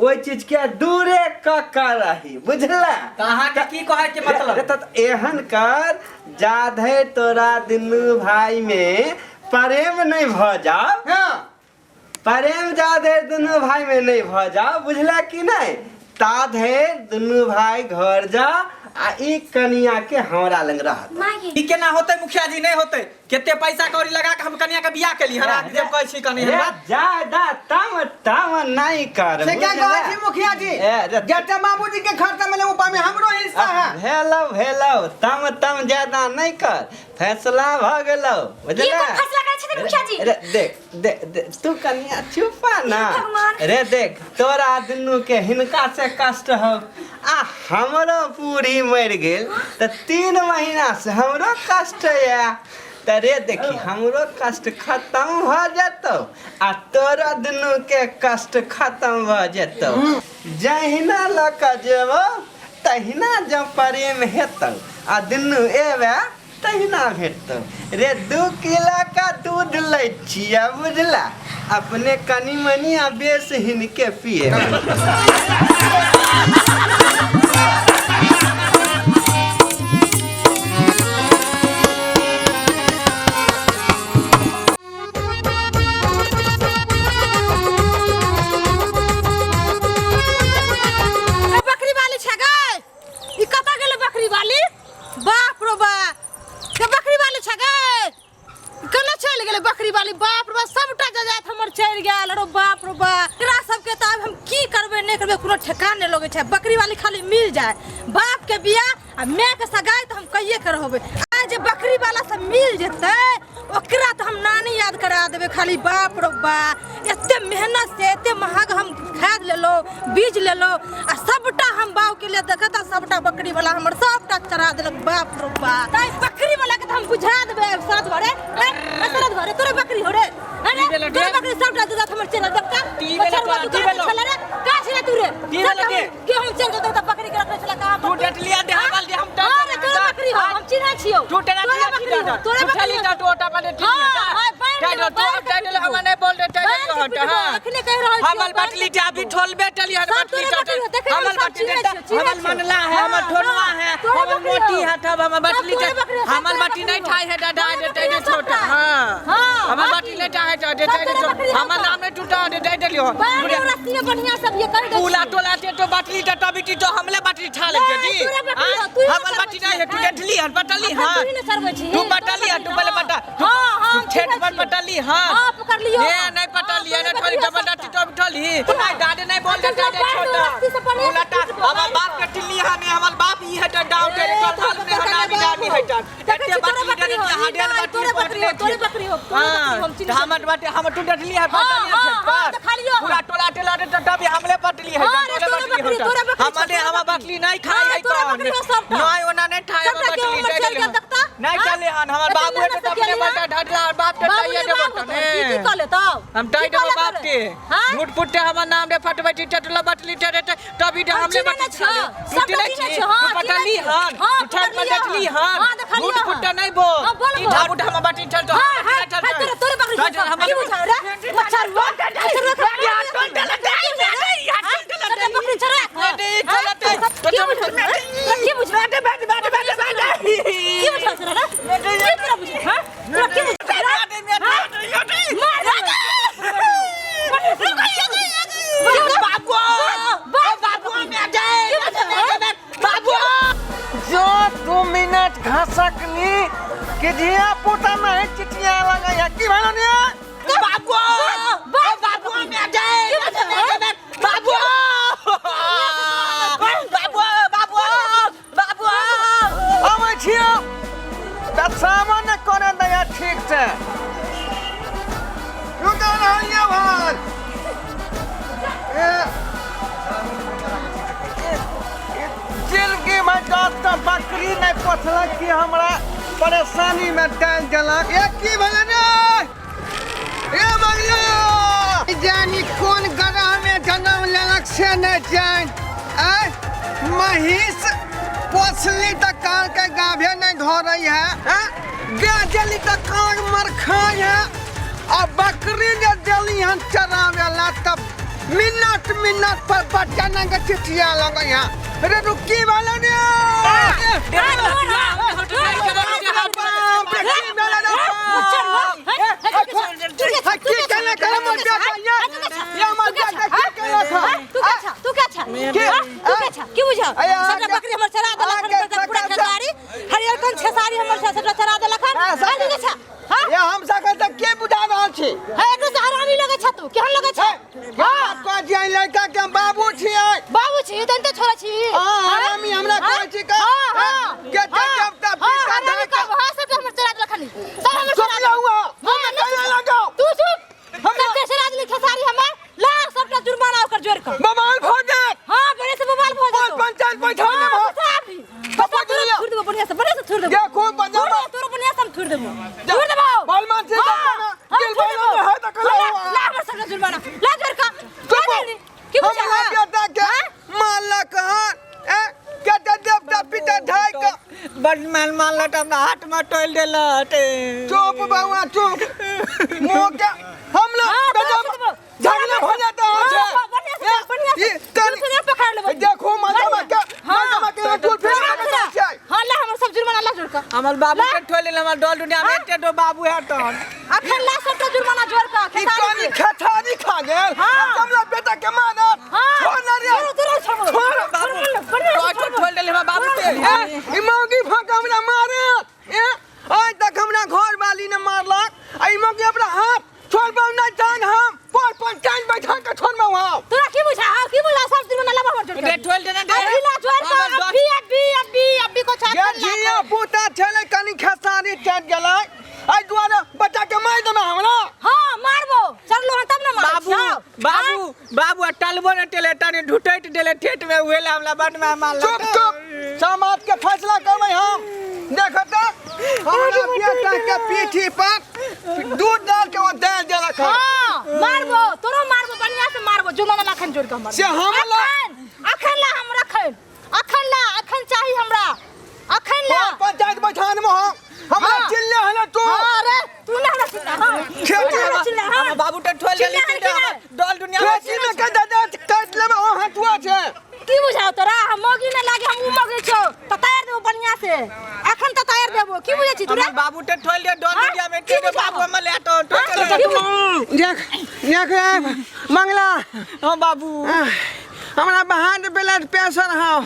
ओहि चीज के दूरे क क रही बुझला तऽ अहाँके की कहै के मतलब रे तऽ एहन कर जाधे तोरा दुनू भाई में प्रेम नहीं भ जाओ हाँ प्रेम जाधे दुनू भाई में नहीं भ जाओ बुझला कि नहीं ताधे दुनू भाई घर जा आ ई कनिया के हमरा लग रहत माँ ई केना होतै मुखिया जी नहीं होतै केते पैसा कौड़ी लगा के हम कनिया के बियाह केली हन आज जब कहै छी कनी रे हमरा ज्यादा तम तम नहीं कर से क्या बुझला? कहै छी मुखिया जी ए, रे- जते बाबूजी के खर्चा में ऊपर में हमरो हिस्सा है भेलौ भेलौ तम तम ज्यादा नहीं कर फैसला भ गेलौ ई बुझला कोन फैसला करै छथिन मुखिया जी रे देख देख देख तू कनिया चुपा ना हे भगवान। रे देख तोरा दुनू के हिनका से कष्ट हो आ हमरो पूरी मरि गेल तऽ 3 महीना से हमरो कष्ट या तऽ रे देखी हमरो कष्ट खत्म भऽ जेतौ आ तोरा दुनू के कष्ट खत्म भऽ जेतौ जहिना लऽ कऽ जेबौ तहिना जँ प्रेम हेतौ आ दुनू एबे तहिना भेटतौ रे 2 किलो का दूध लै छियै बुझला अपने कनि मनि आ बेस हिनके पिए बकरी वाली छै गै ई कतऽ गेलै बकरी वाली बाप रो बा के बकरी वाली छै गै ई केना चलि गेलै बकरी वाली बाप रो बा सबटा जजात हमर चलि गेल अरे बाप रो बा एकरा सबके तऽ आब हम की करबै नहि करबै कोनो ठेकान नहि लगै छै बकरी वाली खाली मिल जाए बाप के बियाह आ माय के सगाई तऽ हम कहिए के रहबै आ जे बकरी वाला सब मिल जेतै ओकरा तऽ हम नानी याद करा देबै खाली बाप रो बा एते मेहनत से एते महग हम खाद लेलहुँ बीज लेलहुँ आ सबटा हम बाव के लिए देखत आ सबटा बकरी वाला हमर सबटा चरा देलक बाप रो बा ताहि बकरी वाला के तऽ हम बुझा देबै शरद भरे शरद भरे तोरे बकरी हो रे अरे की भेलो तोरे रे? बकरी सबटा दूध हमर चल देखता की भेलो बछरुआ तोरा? तू की कहाँ भेलो? छले रे का छले तू रे की भेलो सबटा रे? गेहूं चल गेल तऽ बकरी के रखने छले कहाँ तू डटलिया दे हमल दे हम हाँ रे तोरे बकरी हो हम चिन्है छियौ तू डटलिया तोरे बकरी हो तोरे तू बकरी ठली हो तू ओटा पर हाँ, हाँ, बान्हि टाइट देबै, तू बान्हि के टाइट पिटबो। हम नहीं बोल रे टाइट बान्हि के हट पिटबो, हां अखने कहि रहल छियौ, हमर बान्हि बटली के टा भी ठोलबे टली हन सब बटली तोरे बकरी हो, देखै हमर हम सब बटली चिन्है टा छियौ, चिन्है हमर छियौ। मनला है हमर हाँ, ठोलवा हाँ, है तोरे हमर बकरी मोटी हो। है तब हमर सब बटली तोरे टा बकरी हो, सब हमर तोरे बटली बकरी नहीं हो। ठाई है दादा तोरे दे बकरी दे हो छोटा सबटा। हां हाँ, हमर हाँ बटली की? नहीं ठाई है दे सब दे तोरे बकरी हो हमर सब। नाम नहीं टूटा दे दे दे लियो बान्हि देबै रस्सी में बढ़िया सब ये कर दै पूला छियौ। टोला ते तो बटली टा टबिटी तो हमले बटली ठा ले नहीं, जी तोरे बकरी हो, तू ही हमर ने बटली नहीं है तू चरबै डटली हन पटली अखन हां तू ही ने चरबै छी तू पटली हन तू पहले पटा हाँ, हाँ, तू हम ठेठ चिन्है पर छियौ। पटली हां हाँ, पकड़लियौ। ए नहीं पटली है हाँ, नहीं तोरे ठोली बकरी हो डबल डटी सबटा। तो ठोली नहीं दादे नहीं बोल दे अच्छा, दे बान्हि छोटा रस्सी से बढ़िया से उलटा पीटबो, हमर बान्हि बाप के टिल्ली हन हमर बाप ई है डाउ टे ए, तो थाल में तोरे हना बकरी भी हो। डानी है देखै एते छी तोरे बटली बकरी हो, डरे हडियल नहीं, बाटी तोरे बकरी हो, तोरे बकरी हो, तोरे बकरी हो, हम चिन्ह हमर बाटी हम तू डटली है हाँ, पटली है हाँ, खेत हाँ, पर देखलियो हम। पूरा टोला टेला टटा भी हमले पटली है हाँ, रे, टोले तोरे बटली बकरी, तोरे बकरी, हमने तोरे हम बकरी। बकरी नहीं खाई हाँ, है तोरे तोन बकरी हो सबटा। नहीं ओना नहीं खाई हम सबटा बकरी केहू हमर चल गेल तकता? नहीं हाँ? चले हन हमर एते बाबू है मेहनत तो से अपने केली बटा हन? ढटला और बाप बाबू टटाइए ने दे बाप बटन होतो, की की कह लेतौ? हम की टाइट कह हम बाप लेतौ के रे? हाँ? झूठ फुटे हमर नाम रे फटबै छी टटला बटली टे तभी हम हमले चिन्है बटली नै छियौ, तू सबटा चिन्है चिन्है छी छियौ, हाँ, तू पटली चिन्है छियौ। हन हाँ, तू ठक पटलियै पटली हन। हन हाँ, देखलियै झूठ हन। फुटे नहीं बोल हाँ, बोल, ई बोल। ढाबू हम बटली ठल तो हाँ, हाँ, हाँ, तोरे तोरे बकरी छौ, की बुझाउ रे? मच्छरुआ, मच्छरुआ के हाँ? सबटा बकरी छौ रे? हाँ? की बुझाउ रे? तोरा की बुझाउ? की बुझाउ तोरा रे? की तोरा बुझाउ, हाँ? तोरा की बुझाउ रे? हाँ? मार रे। जो 2 मिनट घसकली कि धिया पुता नहीं चिटिया लगा है की भेलो ने? बाबू बाबू बाबू बाबू बाबू बाबू। अबै छियो त सामान करे दया ठीक से रुको रहिए भाई। ए जिंदगी में 10 टा बकरी नहीं पोसलक कि हमरा परेशानी में डाल देलक। ए की भेलै रे? ए बगला जानी कोन ग्रह में जन्म लेलक से नहीं जान। आय महीष पोसली तऽ कान के गाभे नहीं धरै है आँ? गाय देली तऽ कान मरखाय है आ बकरी जे देली हन चरावे ला तब मिनट मिनट पर बच्चा नंग चिटिया लगै है। रे रुकी वाला रे, बाप रे, की भेलै रे? की केने करे मोर बेटा? ये हमर बेटा की केलक हन? तू के छा? तू के छा? हाँ? तू के छा? की बुझाउ? सबटा बकरी हमर चरा देलक हन, तोरा पूरा खेसारी हरियर कोन खेसारी हमर छा, सबटा चरा देलक हन। हाँ, हाँ, तू के छा? हाँ? ये हम सकल तऽ के बुझा रहल छी? है एकरो से हरामी लगै छा तू, केहन लगै छा? हाँ, कहै छियै लड़का के हम बाबू छियै। बाबू छी तहन तऽ छोड़ा छी। हाँ, हरामी हमरा हाँ? कहै छी का? हाँ, हाँ। के के देवता हाँ, पिता हरामी धरता। कब? हाँ, सबटा हमर चरा देलक हन। सब हमर चुप चरा देलक। रहुआ। हाँ, नहीं कहने चुप। लगाओ। तू चुप। सबके चरा देली खेसारी हमर। ला सबटा जुर्माना ओकर जोड़ कऽ। बवाल भऽ जायत। हाँ, बढ़िया से बवाल भऽ जेतौ। पंचायत बैठा हाँ, लेब हम। बैठा अभी। तो बैठा, पकड़ लिअ। तुरंत थुरि देबो, बढ़िया से, बढ़िया से थुरि देबो। देखो, बजाबो। बढ़िया, तोरो बढ़िया से हम थुरि देबो। थुरि देबो। बलमान सिंह हाँ, का हाँ, दिल थुरि बलमान देबो। है तो कल ला, हुआ। ला हमर सबटा जुर्माना। ला जोड़ कऽ। ला जल्दी। की बुझा? हमरा बेटा के मारलक हन ए के देवता पिता ढाई के बड मान मारलक, हमरा हाथ में टोल देलक। चुप बउआ, चुप। मुंह के हम लोग हाँ, गजब थुरि देबो। झगड़ा हो जाता है। हाँ, बढ़िया से, बढ़िया से। ई तनी- थुरि से पकड़ लेबो। देखो मजा के हाँ। मजा के टूल फिर हाँ, हाँ, ला हमर सब जुर्माना ला जोड़ कऽ। हमर बाबू के ठोल देल हमर डॉल दुनिया में एते दो बाबू है तहन। अखन ला सबटा जुर्माना जोड़ कऽ ई खेसारी कनी के। खेसारी खा गेल। हाँ। हमरा बेटा के मारत। हाँ। छोड़ ना रे। छोड़ो, छोड़ो, छोड़ो। छोड़। बाबू, बढ़िया से टोल छोड़ो। ठोल देल हमर बाबू के। ए, ई मौगी फक हमरा मारत। ए आज तक हमरा घर वाली ने मारलक आ ई मौगी अपना हाथ छोड़बौ नहीं तहन हम पर पंचायत बैठा के छोड़बौ हम। तोरा की बुझा? हाँ, की बुझा? सब जुर्माना ला हमर जोड़ कऽ। रे ठोल देना दे। अभी ला जोड़ कऽ, हमर अभी, अभी, अभी, अभी को छाप ये ला। धिया पुता छलै कनी खेसारी चढ़ गेलै, एहि दुआरे बच्चा के मारि देना हमरा। हाँ, मारबो। चढ़लो हन तब ना मारै बाबू छियौ। बाबू बाबू आ टलबो न टेले तनी ढुटैत देले ठेठ में उहेला हमरा बड में मारलक। चुप चुप, समाज के फैसला करबै हम। देखो तऽ हमरा बेटा के पीठी पर दूध डाल के ओ दालि देलक हन। हाँ, मारबो, तोरो मारबो, बढ़िया से मारबो, जुर्माना ला अखन जोड़ कऽ हमर। से हम अखन, अखन ला हमरा अखन। अखन ला, अखन चाही हमरा। अखन ला। पंचायत बैठान में हम हमरा हाँ। चिल्ले हले तू। हाँ रे, तू ना हमरा चिल्ला, हाँ। खेती तू ना हमरा चिल्ला, हाँ। हमर बाबू के ठोल देली चिल्ला हन कि नहि? डॉल दुनिया में खेती में के दादा काट लेबै ओ हटुआ छै। की बुझाओ तोरा? हम मौगी न लागे, हम उ मौगी छौ। तऽ तारि देबो बढ़िया से। अखन तऽ तारि देबो। की बुझै छी तू रे? हमर बाबू के ठोल दे डॉल हाँ? दुनिया में की एते बुझाओ? बाबू हमर ले तो ठोल हाँ? देले। की बुझ- देख देख मंगला। हाँ बाबू। हमरा बहार ब्लड प्रेशर हौ,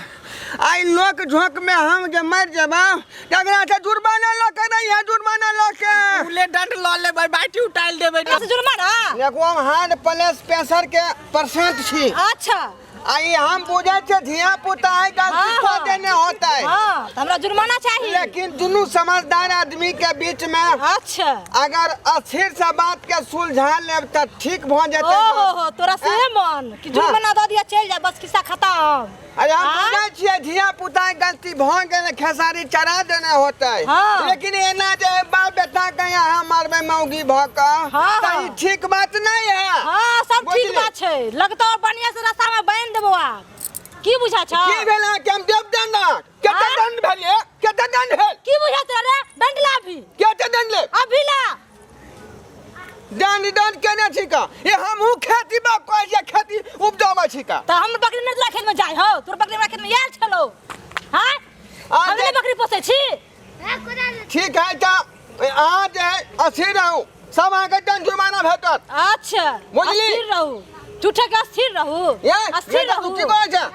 आई लोक झोंक में हम जे मर जेबौ तकरा से जुर्माना लऽ के नहीं है, जुर्माना लऽ के उले दंड लऽ लेबै, बाटी उठाइल देबै। तोरा से जुर्माना? देखो, हम हार्ट प्लस प्रेशर के पेशेंट छी। अच्छा। आ ई हम बुझै छियै धिया पुता है गलती हाँ, कऽ हाँ। देने होतै। हाँ, तऽ हमरा जुर्माना चाही। लेकिन दुनू समझदार आदमी के बीच में अच्छा अगर अस्थिर से बात के सुलझा लेब तऽ ठीक भऽ जेतै। ओ हो हो, तोरा से मन कि जुर्माना दऽ दिया, चलि जा, बस खिस्सा खत्म। अरे हम हाँ? बुझै छियै धिया पुता के गलती भऽ गेलै, खेसारी चढ़ा देने होतै। हाँ। लेकिन एना जे बाप बेटा के यहाँ मारबै मौगी भऽ कऽ, हाँ, तऽ हाँ। ई ठीक बात नहीं है। हाँ, सब ठीक बुझलियै? बात छै, लगतौ और बढ़िया से रास्ता में बांधि देबो आब। की बुझा छौ? की भेल अहाँके? हम देब दंड अहाँके। कते हाँ? दंड भेल ये? कते दंड भेल? की बुझा तोरा रे? दंड ला अभी। कते दंड ले? अभी ला। दंड दंड केने छी का? ये हमहूँ खेती बा कहै छियै, खेती उपजाबै छी का? तऽ हम बकरी नहि तोरा खेत में जाइ हौ, तोर बकरी हमरा खेत में आयल छलौ। हाँ? आ हम नहि बकरी पोसै छी। ठीक है, तऽ अहाँ जे है अस्थिर रहू, सब अहाँके दंड जुर्माना भेटत। अच्छा, बुझली? अस्थिर रहू, झूठे के अस्थिर रहू। ये, अस्थिर बेटा, तू रहू। की कहै छै?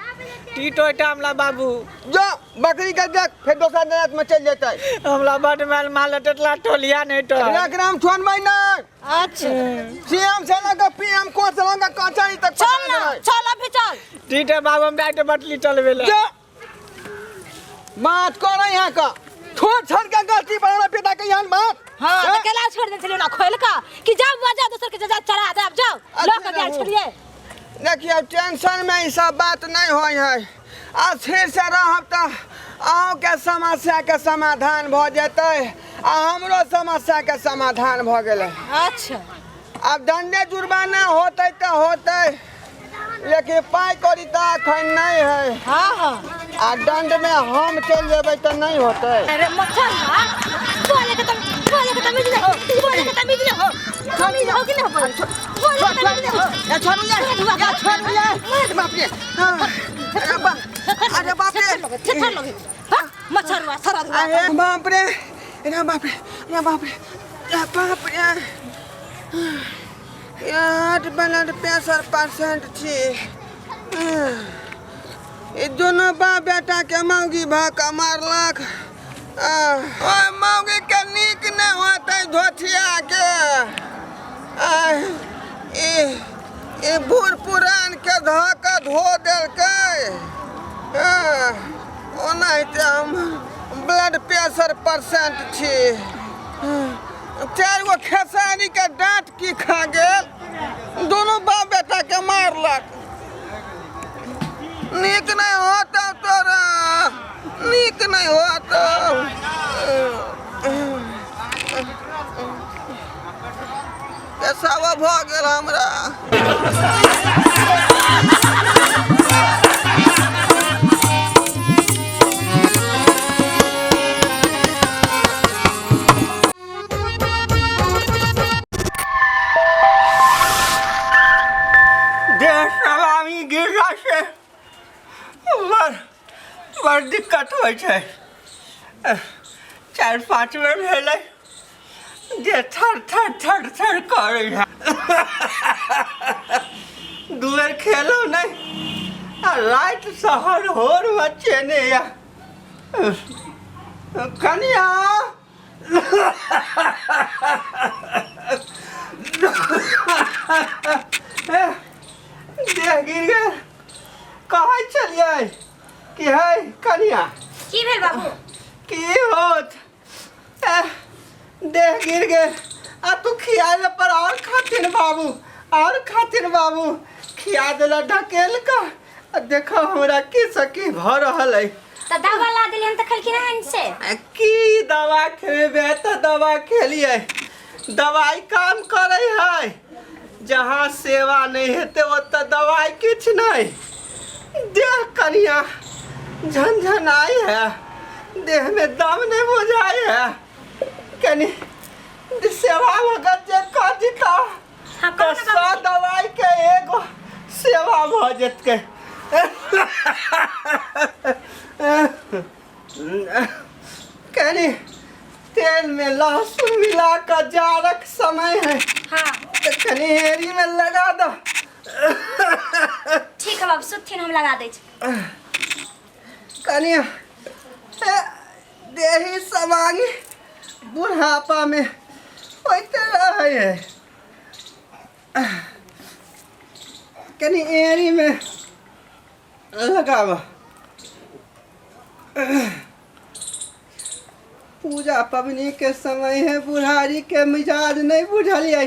टीटो एकटा हमरा बाबू। जो बकरी के देख, फेर दोसर देहात में चलि जेतै। हमरा बड माल माल टटला टोलिया नहीं तो। एकरा हम छोड़बै नहि। अच्छा। सीएम से लऽ कऽ पीएम कोर्ट से लऽ कऽ कचहरी तक चल पकड़ा ना, देबै। चल अभी चल। टीटे बाबू हम डाइटे बटली चलबे ले। जो बात कर यहाँ का छोड़ छोड़ के गलती पर हमरा पिता के यहाँ बात। हाँ, हैं? तऽ केला छोड़ देने छलियै ना खोलि कऽ कि जाउ बुआ जाउ, दोसर के जा चढ़ा देब, जाउ लऽ कऽ गेल छलियै। देखियौ टेंशन में ई सब बात नहीं होइ है, अस्थिर से रहब तऽ अहूँके समस्या के समाधान भऽ जेतै आ हमरो समस्या के समाधान भऽ गेलै। अच्छा। आब दंडे जुर्माना होतै तऽ होतै, लेकिन पाइ कौड़ी तऽ अखन नहीं है। हाँ, हाँ। आ दंड में हम चलि जेबै तऽ नहीं होतै। अरे मच्छर ना, बोले के तुम, बोले के तमीज नहीं हो, बोले के तमीज नहीं हो, तमीज हो कि नहीं हो बोले? बोले के तमीज नहीं हो। या छोड़ू या, या छोड़ू या। बाप रे। हाँ। अरे बाप, अरे बाप रे। छेछर लगे। हाँ, मच्छर हुआ, सरा हुआ। अरे बाप रे, अरे बाप रे, अरे बाप रे, अरे बाप रे। यार ब्लड प्रेशर परसेंट छी। ई दुनू बाप बेटा के मौगी भऽ कऽ मारलक। ओहि मौगी के नीक नहि होतै धोथिया के। ई बूढ़ पुरान के धऽ कऽ धो देलकै। ओनाहिते हम ब्लड प्रेशर परसेंट छी। 4 गो खेसारी के डाँट की खा गेल, दुनू बाप बेटा के मारलक। नीक नहीं होता तोरा, नीक नहीं होता। पेशाबा भऽ गेल हमरा। देह सलामी गिरला से बड़ बड़ दिक्कत होइ छै। 4-5 बेर भेलै, देह थर थर थर थर करै है। 2 बेर खेलौ नहि आ राति शहर होर मचेने या। कनिया, देह गिर गेल। कहै छलियै कि है कनिया। की भेल बाबू? की होत, देह गिर गेल आ तू खियाले पर और खातिन बाबू, और खातिन बाबू खिया देला ढकेल का। आ देखो हमरा की सकी भऽ रहल है। तऽ दवा ला देलियै हम तऽ खेलखिन हन से। आ की दवा खेबे तऽ दवा खेलियै, दवाई काम करै है। जहाँ सेवा नहीं हेतै ओतऽ दवाई किछु नहीं। देह कनिया झनझनाई है, देह में दम नहीं बुझाई है। कनी सेवा भगत जे कह दिता हाँ, तऽ कहू ना 100 बाबूजी। दवाई के एगो सेवा भऽ जेतै। कनी तेल में लहसुन मिला कऽ जाड़क समय है। हाँ। तऽ कनी एड़ी में लगा दो। ठीक है बाबू, सुथिन हम लगा दै छी। कनी देही समांगी बुढ़ापा में होते रहे है। कनी एड़ी में लगाब पूजा पबनी के समय है बुढ़ारी के मिजाज नहीं बुझलियै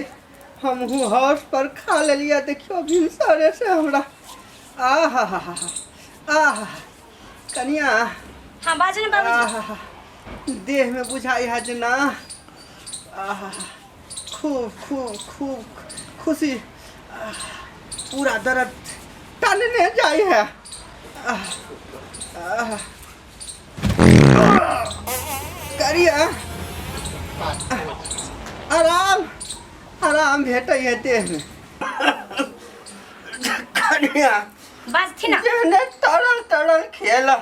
हमहूँ हौस पर खा लेलियै देखियौ भिनसरे से हमरा आ हा हा हा आ हा कनिया हाँ बाजू ना बाबूजी आहा देह में बुझाई है जेना आहा खूब खूब खूब खुशी आह, पूरा दर्द टनने जाई है आह, आह। करिया आराम आराम भेटै है देह में कनिया बाजथिन ना जेहने तरल तरल खेला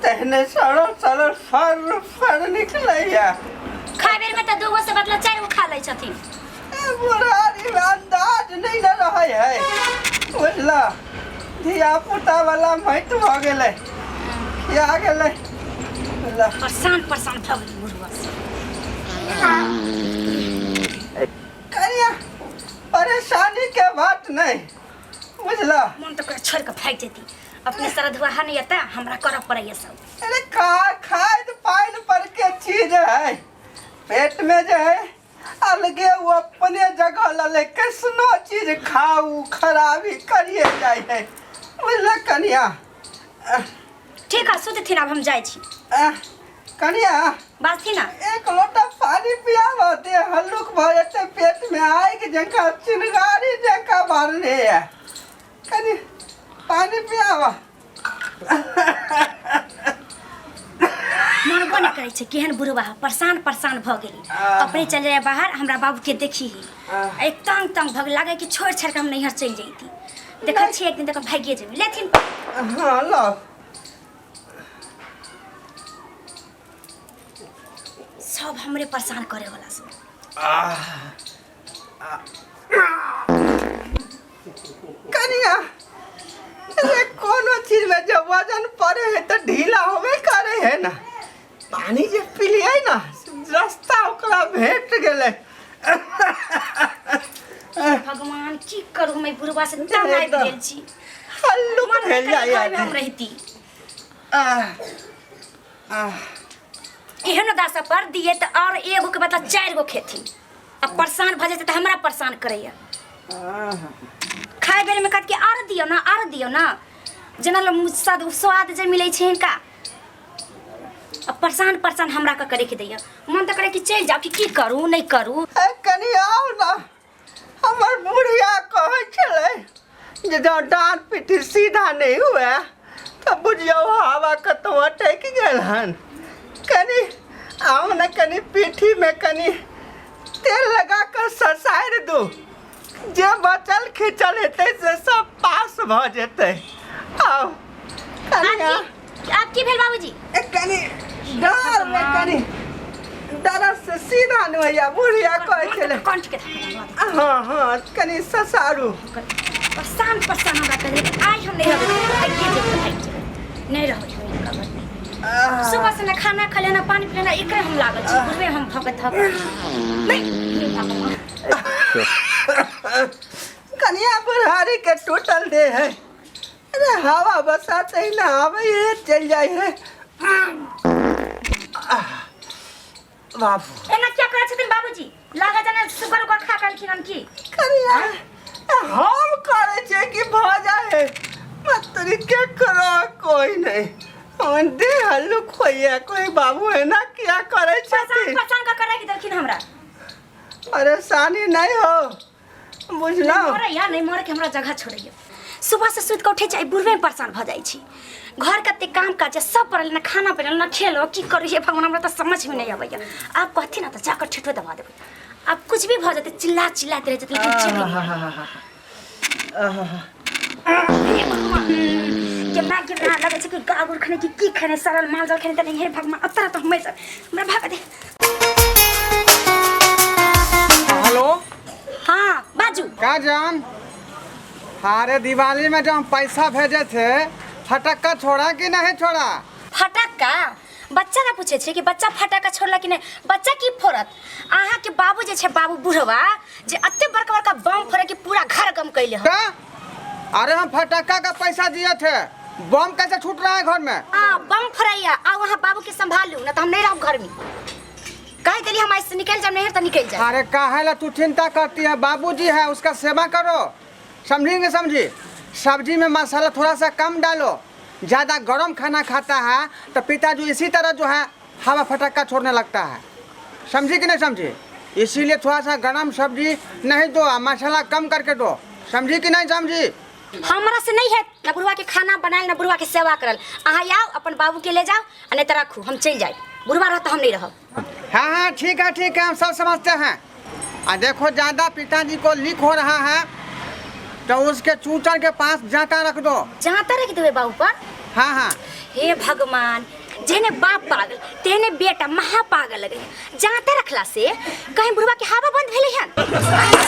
तेहने सड़ल सड़ल फर फर निकलैया खाय बेर में तऽ दूगो से बदला चारि गो खा लै छथिन ए बुढ़ारी में अंदाज नहीं न रहै है बुझला धिया पुता वाला मैत भऽ गेलै खिया गेलै बुझला परेशान परेशान भऽ गेली बुढ़वा से कनिया परेशानी के बात नहीं बुझला मन तऽ करै छोड़ि कऽ भागि जैती अपने सारा धुआहा नहीं आता हमरा करऽ पड़ैया सब अरे खा खाद पान पर के चीज है पेट में जो है अलगे वो अपने जगह लले कैसनो चीज खाऊ खराबी करिए जाए है बुझल कनिया ठीक है सुतथिन आब हम जाइ छी कनिया बाजथिन ना एक लोटा पानी पियाब दे हल्लुक भऽ जेतै पेट में आगि जकाँ चिनगारी जकाँ बारने है कनि पानी पियाब मनबो नहि करै छै केहन बुढ़वा परेशान परेशान भऽ गेली अपने चल जाए बाहर हमरा बाबू के देखी ही एक तंग तंग भऽ गेल लागै कि छोड़ि छाड़ि कऽ हम नैहर चलि जैती देखै छियै एक दिन तक भागिए जेबै लेथिन हाँ लाओ सब हमरे परेशान करे वाला सब कनिया अरे कोनो चीज में जब वजन पड़े है तो ढीला होबे करे है ना पानी जे पिलिए ना रास्ता ओकरा भेट गेलै भगवान की करू हम एहि बुढ़वा से तंग आबि गेल छी हल्लुक मन भेल करै जाइए घरमे हम रहिती आह आह एहन दशा पर दिए तऽ और एगो के बदला चारि गो खेथिन आ परेशान भऽ जेतै तऽ हमरा परेशान करैया खाय बेर में कहत कि आर दियौ ना आर दियौ ना जेना लोग स्वाद स्वाद जे मिलै छै हिनका आ परेशान परेशान हमरा के करे के दैया मन तऽ करे कि चलि जाउ कि की करू नहि करू ए, कनि आउ ना हमर बुढ़िया कहै छलै जे जँ डाँट पिटी सीधा नहि हुए तऽ बुझियौ हवा कतौ अटकि गेल हन कनि आउ ने कनि पीठीमे कनि तेल लगा कऽ ससारि दू जे बचल खिचल हेतै से सब पास भऽ जेतै आउ कनि आब की आब की भेल बाबूजी ए, कनि डरमे कनि दरद से सीधा नहि होइया बुढ़िया कहै छलै कंठ के धक्का हँ हँ कनि ससारू परेशान परेशान हमरा कर देलकै आइ हम नहि रहबै आइए जेबै भागि जेबै नहि रहबै हम हिनका घरमे सुबह से ना खाना खा लेना पानी पी लेना एकरे हम लागल छी बुढ़बे हम भगत हक नहीं हे भगवान कनिया बुढ़ारी के टूटल दे है अरे हवा बसात ही ना आवे है चल जाए है बाबू एना क्या करै छथिन बाबूजी लागत जेना सुगर उगर खा गेलखिन हन की कनिया हम करे छे कि भऽ जाए है मतरी के करो कोई नहीं हम दे हल्लुक होइया कोई बाबू एना किया करे परेशान छथिन परेशान कऽ के राखि देलखिन हमरा परेशानी नहीं हो बुझलहुँ मरैया नहीं मरे के हमरा जगह छोड़ैया सुबह से सुति के उठै छी बुढ़बे में परेशान भऽ जाइ छी घर कते काम काज सब पड़ल ना खाना पड़ल ना खेलो की करू हे भगवान हमरा तऽ समझ में नहीं अबैया आब कहथिन ना तऽ जाकर ठेठो दबा देबै आब कुछ भी भऽ जेतै चिल्ला चिल्लाते रहि जेतै लेकिन जेबै नहि। हे भगवान केना केना लगै छै कि गागुर खेने कि की खेने सड़ल माल जाल खेने तऽ नहीं हे भगवान अतरा तऽ हमेशा हमरा भागा दे हेलो हाँ बाजू का जान अरे दिवाली में जो हम पैसा भेजे थे फटक्का छोड़ा कि नहीं छोड़ा फटक्का बच्चा ना पूछे छै कि बच्चा फटक्का छोड़ला कि नहीं बच्चा की फोड़त अहाँ के बाबू जे छै बाबू बुढ़वा जे एते बड़का बड़का बम फोड़े कि पूरा घर गम कैले हन का अरे हम फटक्का का पैसा दिए थे बम कैसे छूट रहा है घर में? आ बम फरैया आ वहाँ बाबू के संभालू ना तो हम नहीं रहब घर में। कह दिली हम ऐसे निकल जाब नहीं तो निकल जाब। अरे काहे ला तू चिंता करती है, बाबूजी है उसका सेवा करो, समझेंगे समझी? सब्जी में मसाला थोड़ा सा कम डालो, ज़्यादा गरम खाना खाता है तो पिताजी इसी तरह जो है हवा फटक्का छोड़ने लगता है, समझी कि नहीं समझी? इसीलिए थोड़ा सा गरम सब्जी नहीं दो, मसाला कम करके दो, समझी कि नहीं समझी? हमरा से नहीं है ना बुढ़वा के खाना बनायल ना बुढ़वा के सेवा करल। अहाँ आओ अपन बाबू के ले जाओ आ नहीं तो रखू हम चलि जाए, बुढ़वा रहत हम नहीं रहब। हाँ हाँ ठीक है ठीक है, हम सब समझते हैं। आ देखो ज़्यादा पिताजी को लीक हो रहा है तो उसके चूचर के पास जाता रख दो। जाता रख देबै बाबू पर? हाँ हाँ। हे भगवान, जेने बाप पागल तेने बेटा महा पागल लगे। जाता रखला से कहीं बुढ़वा के हवा बंद भेलै हन?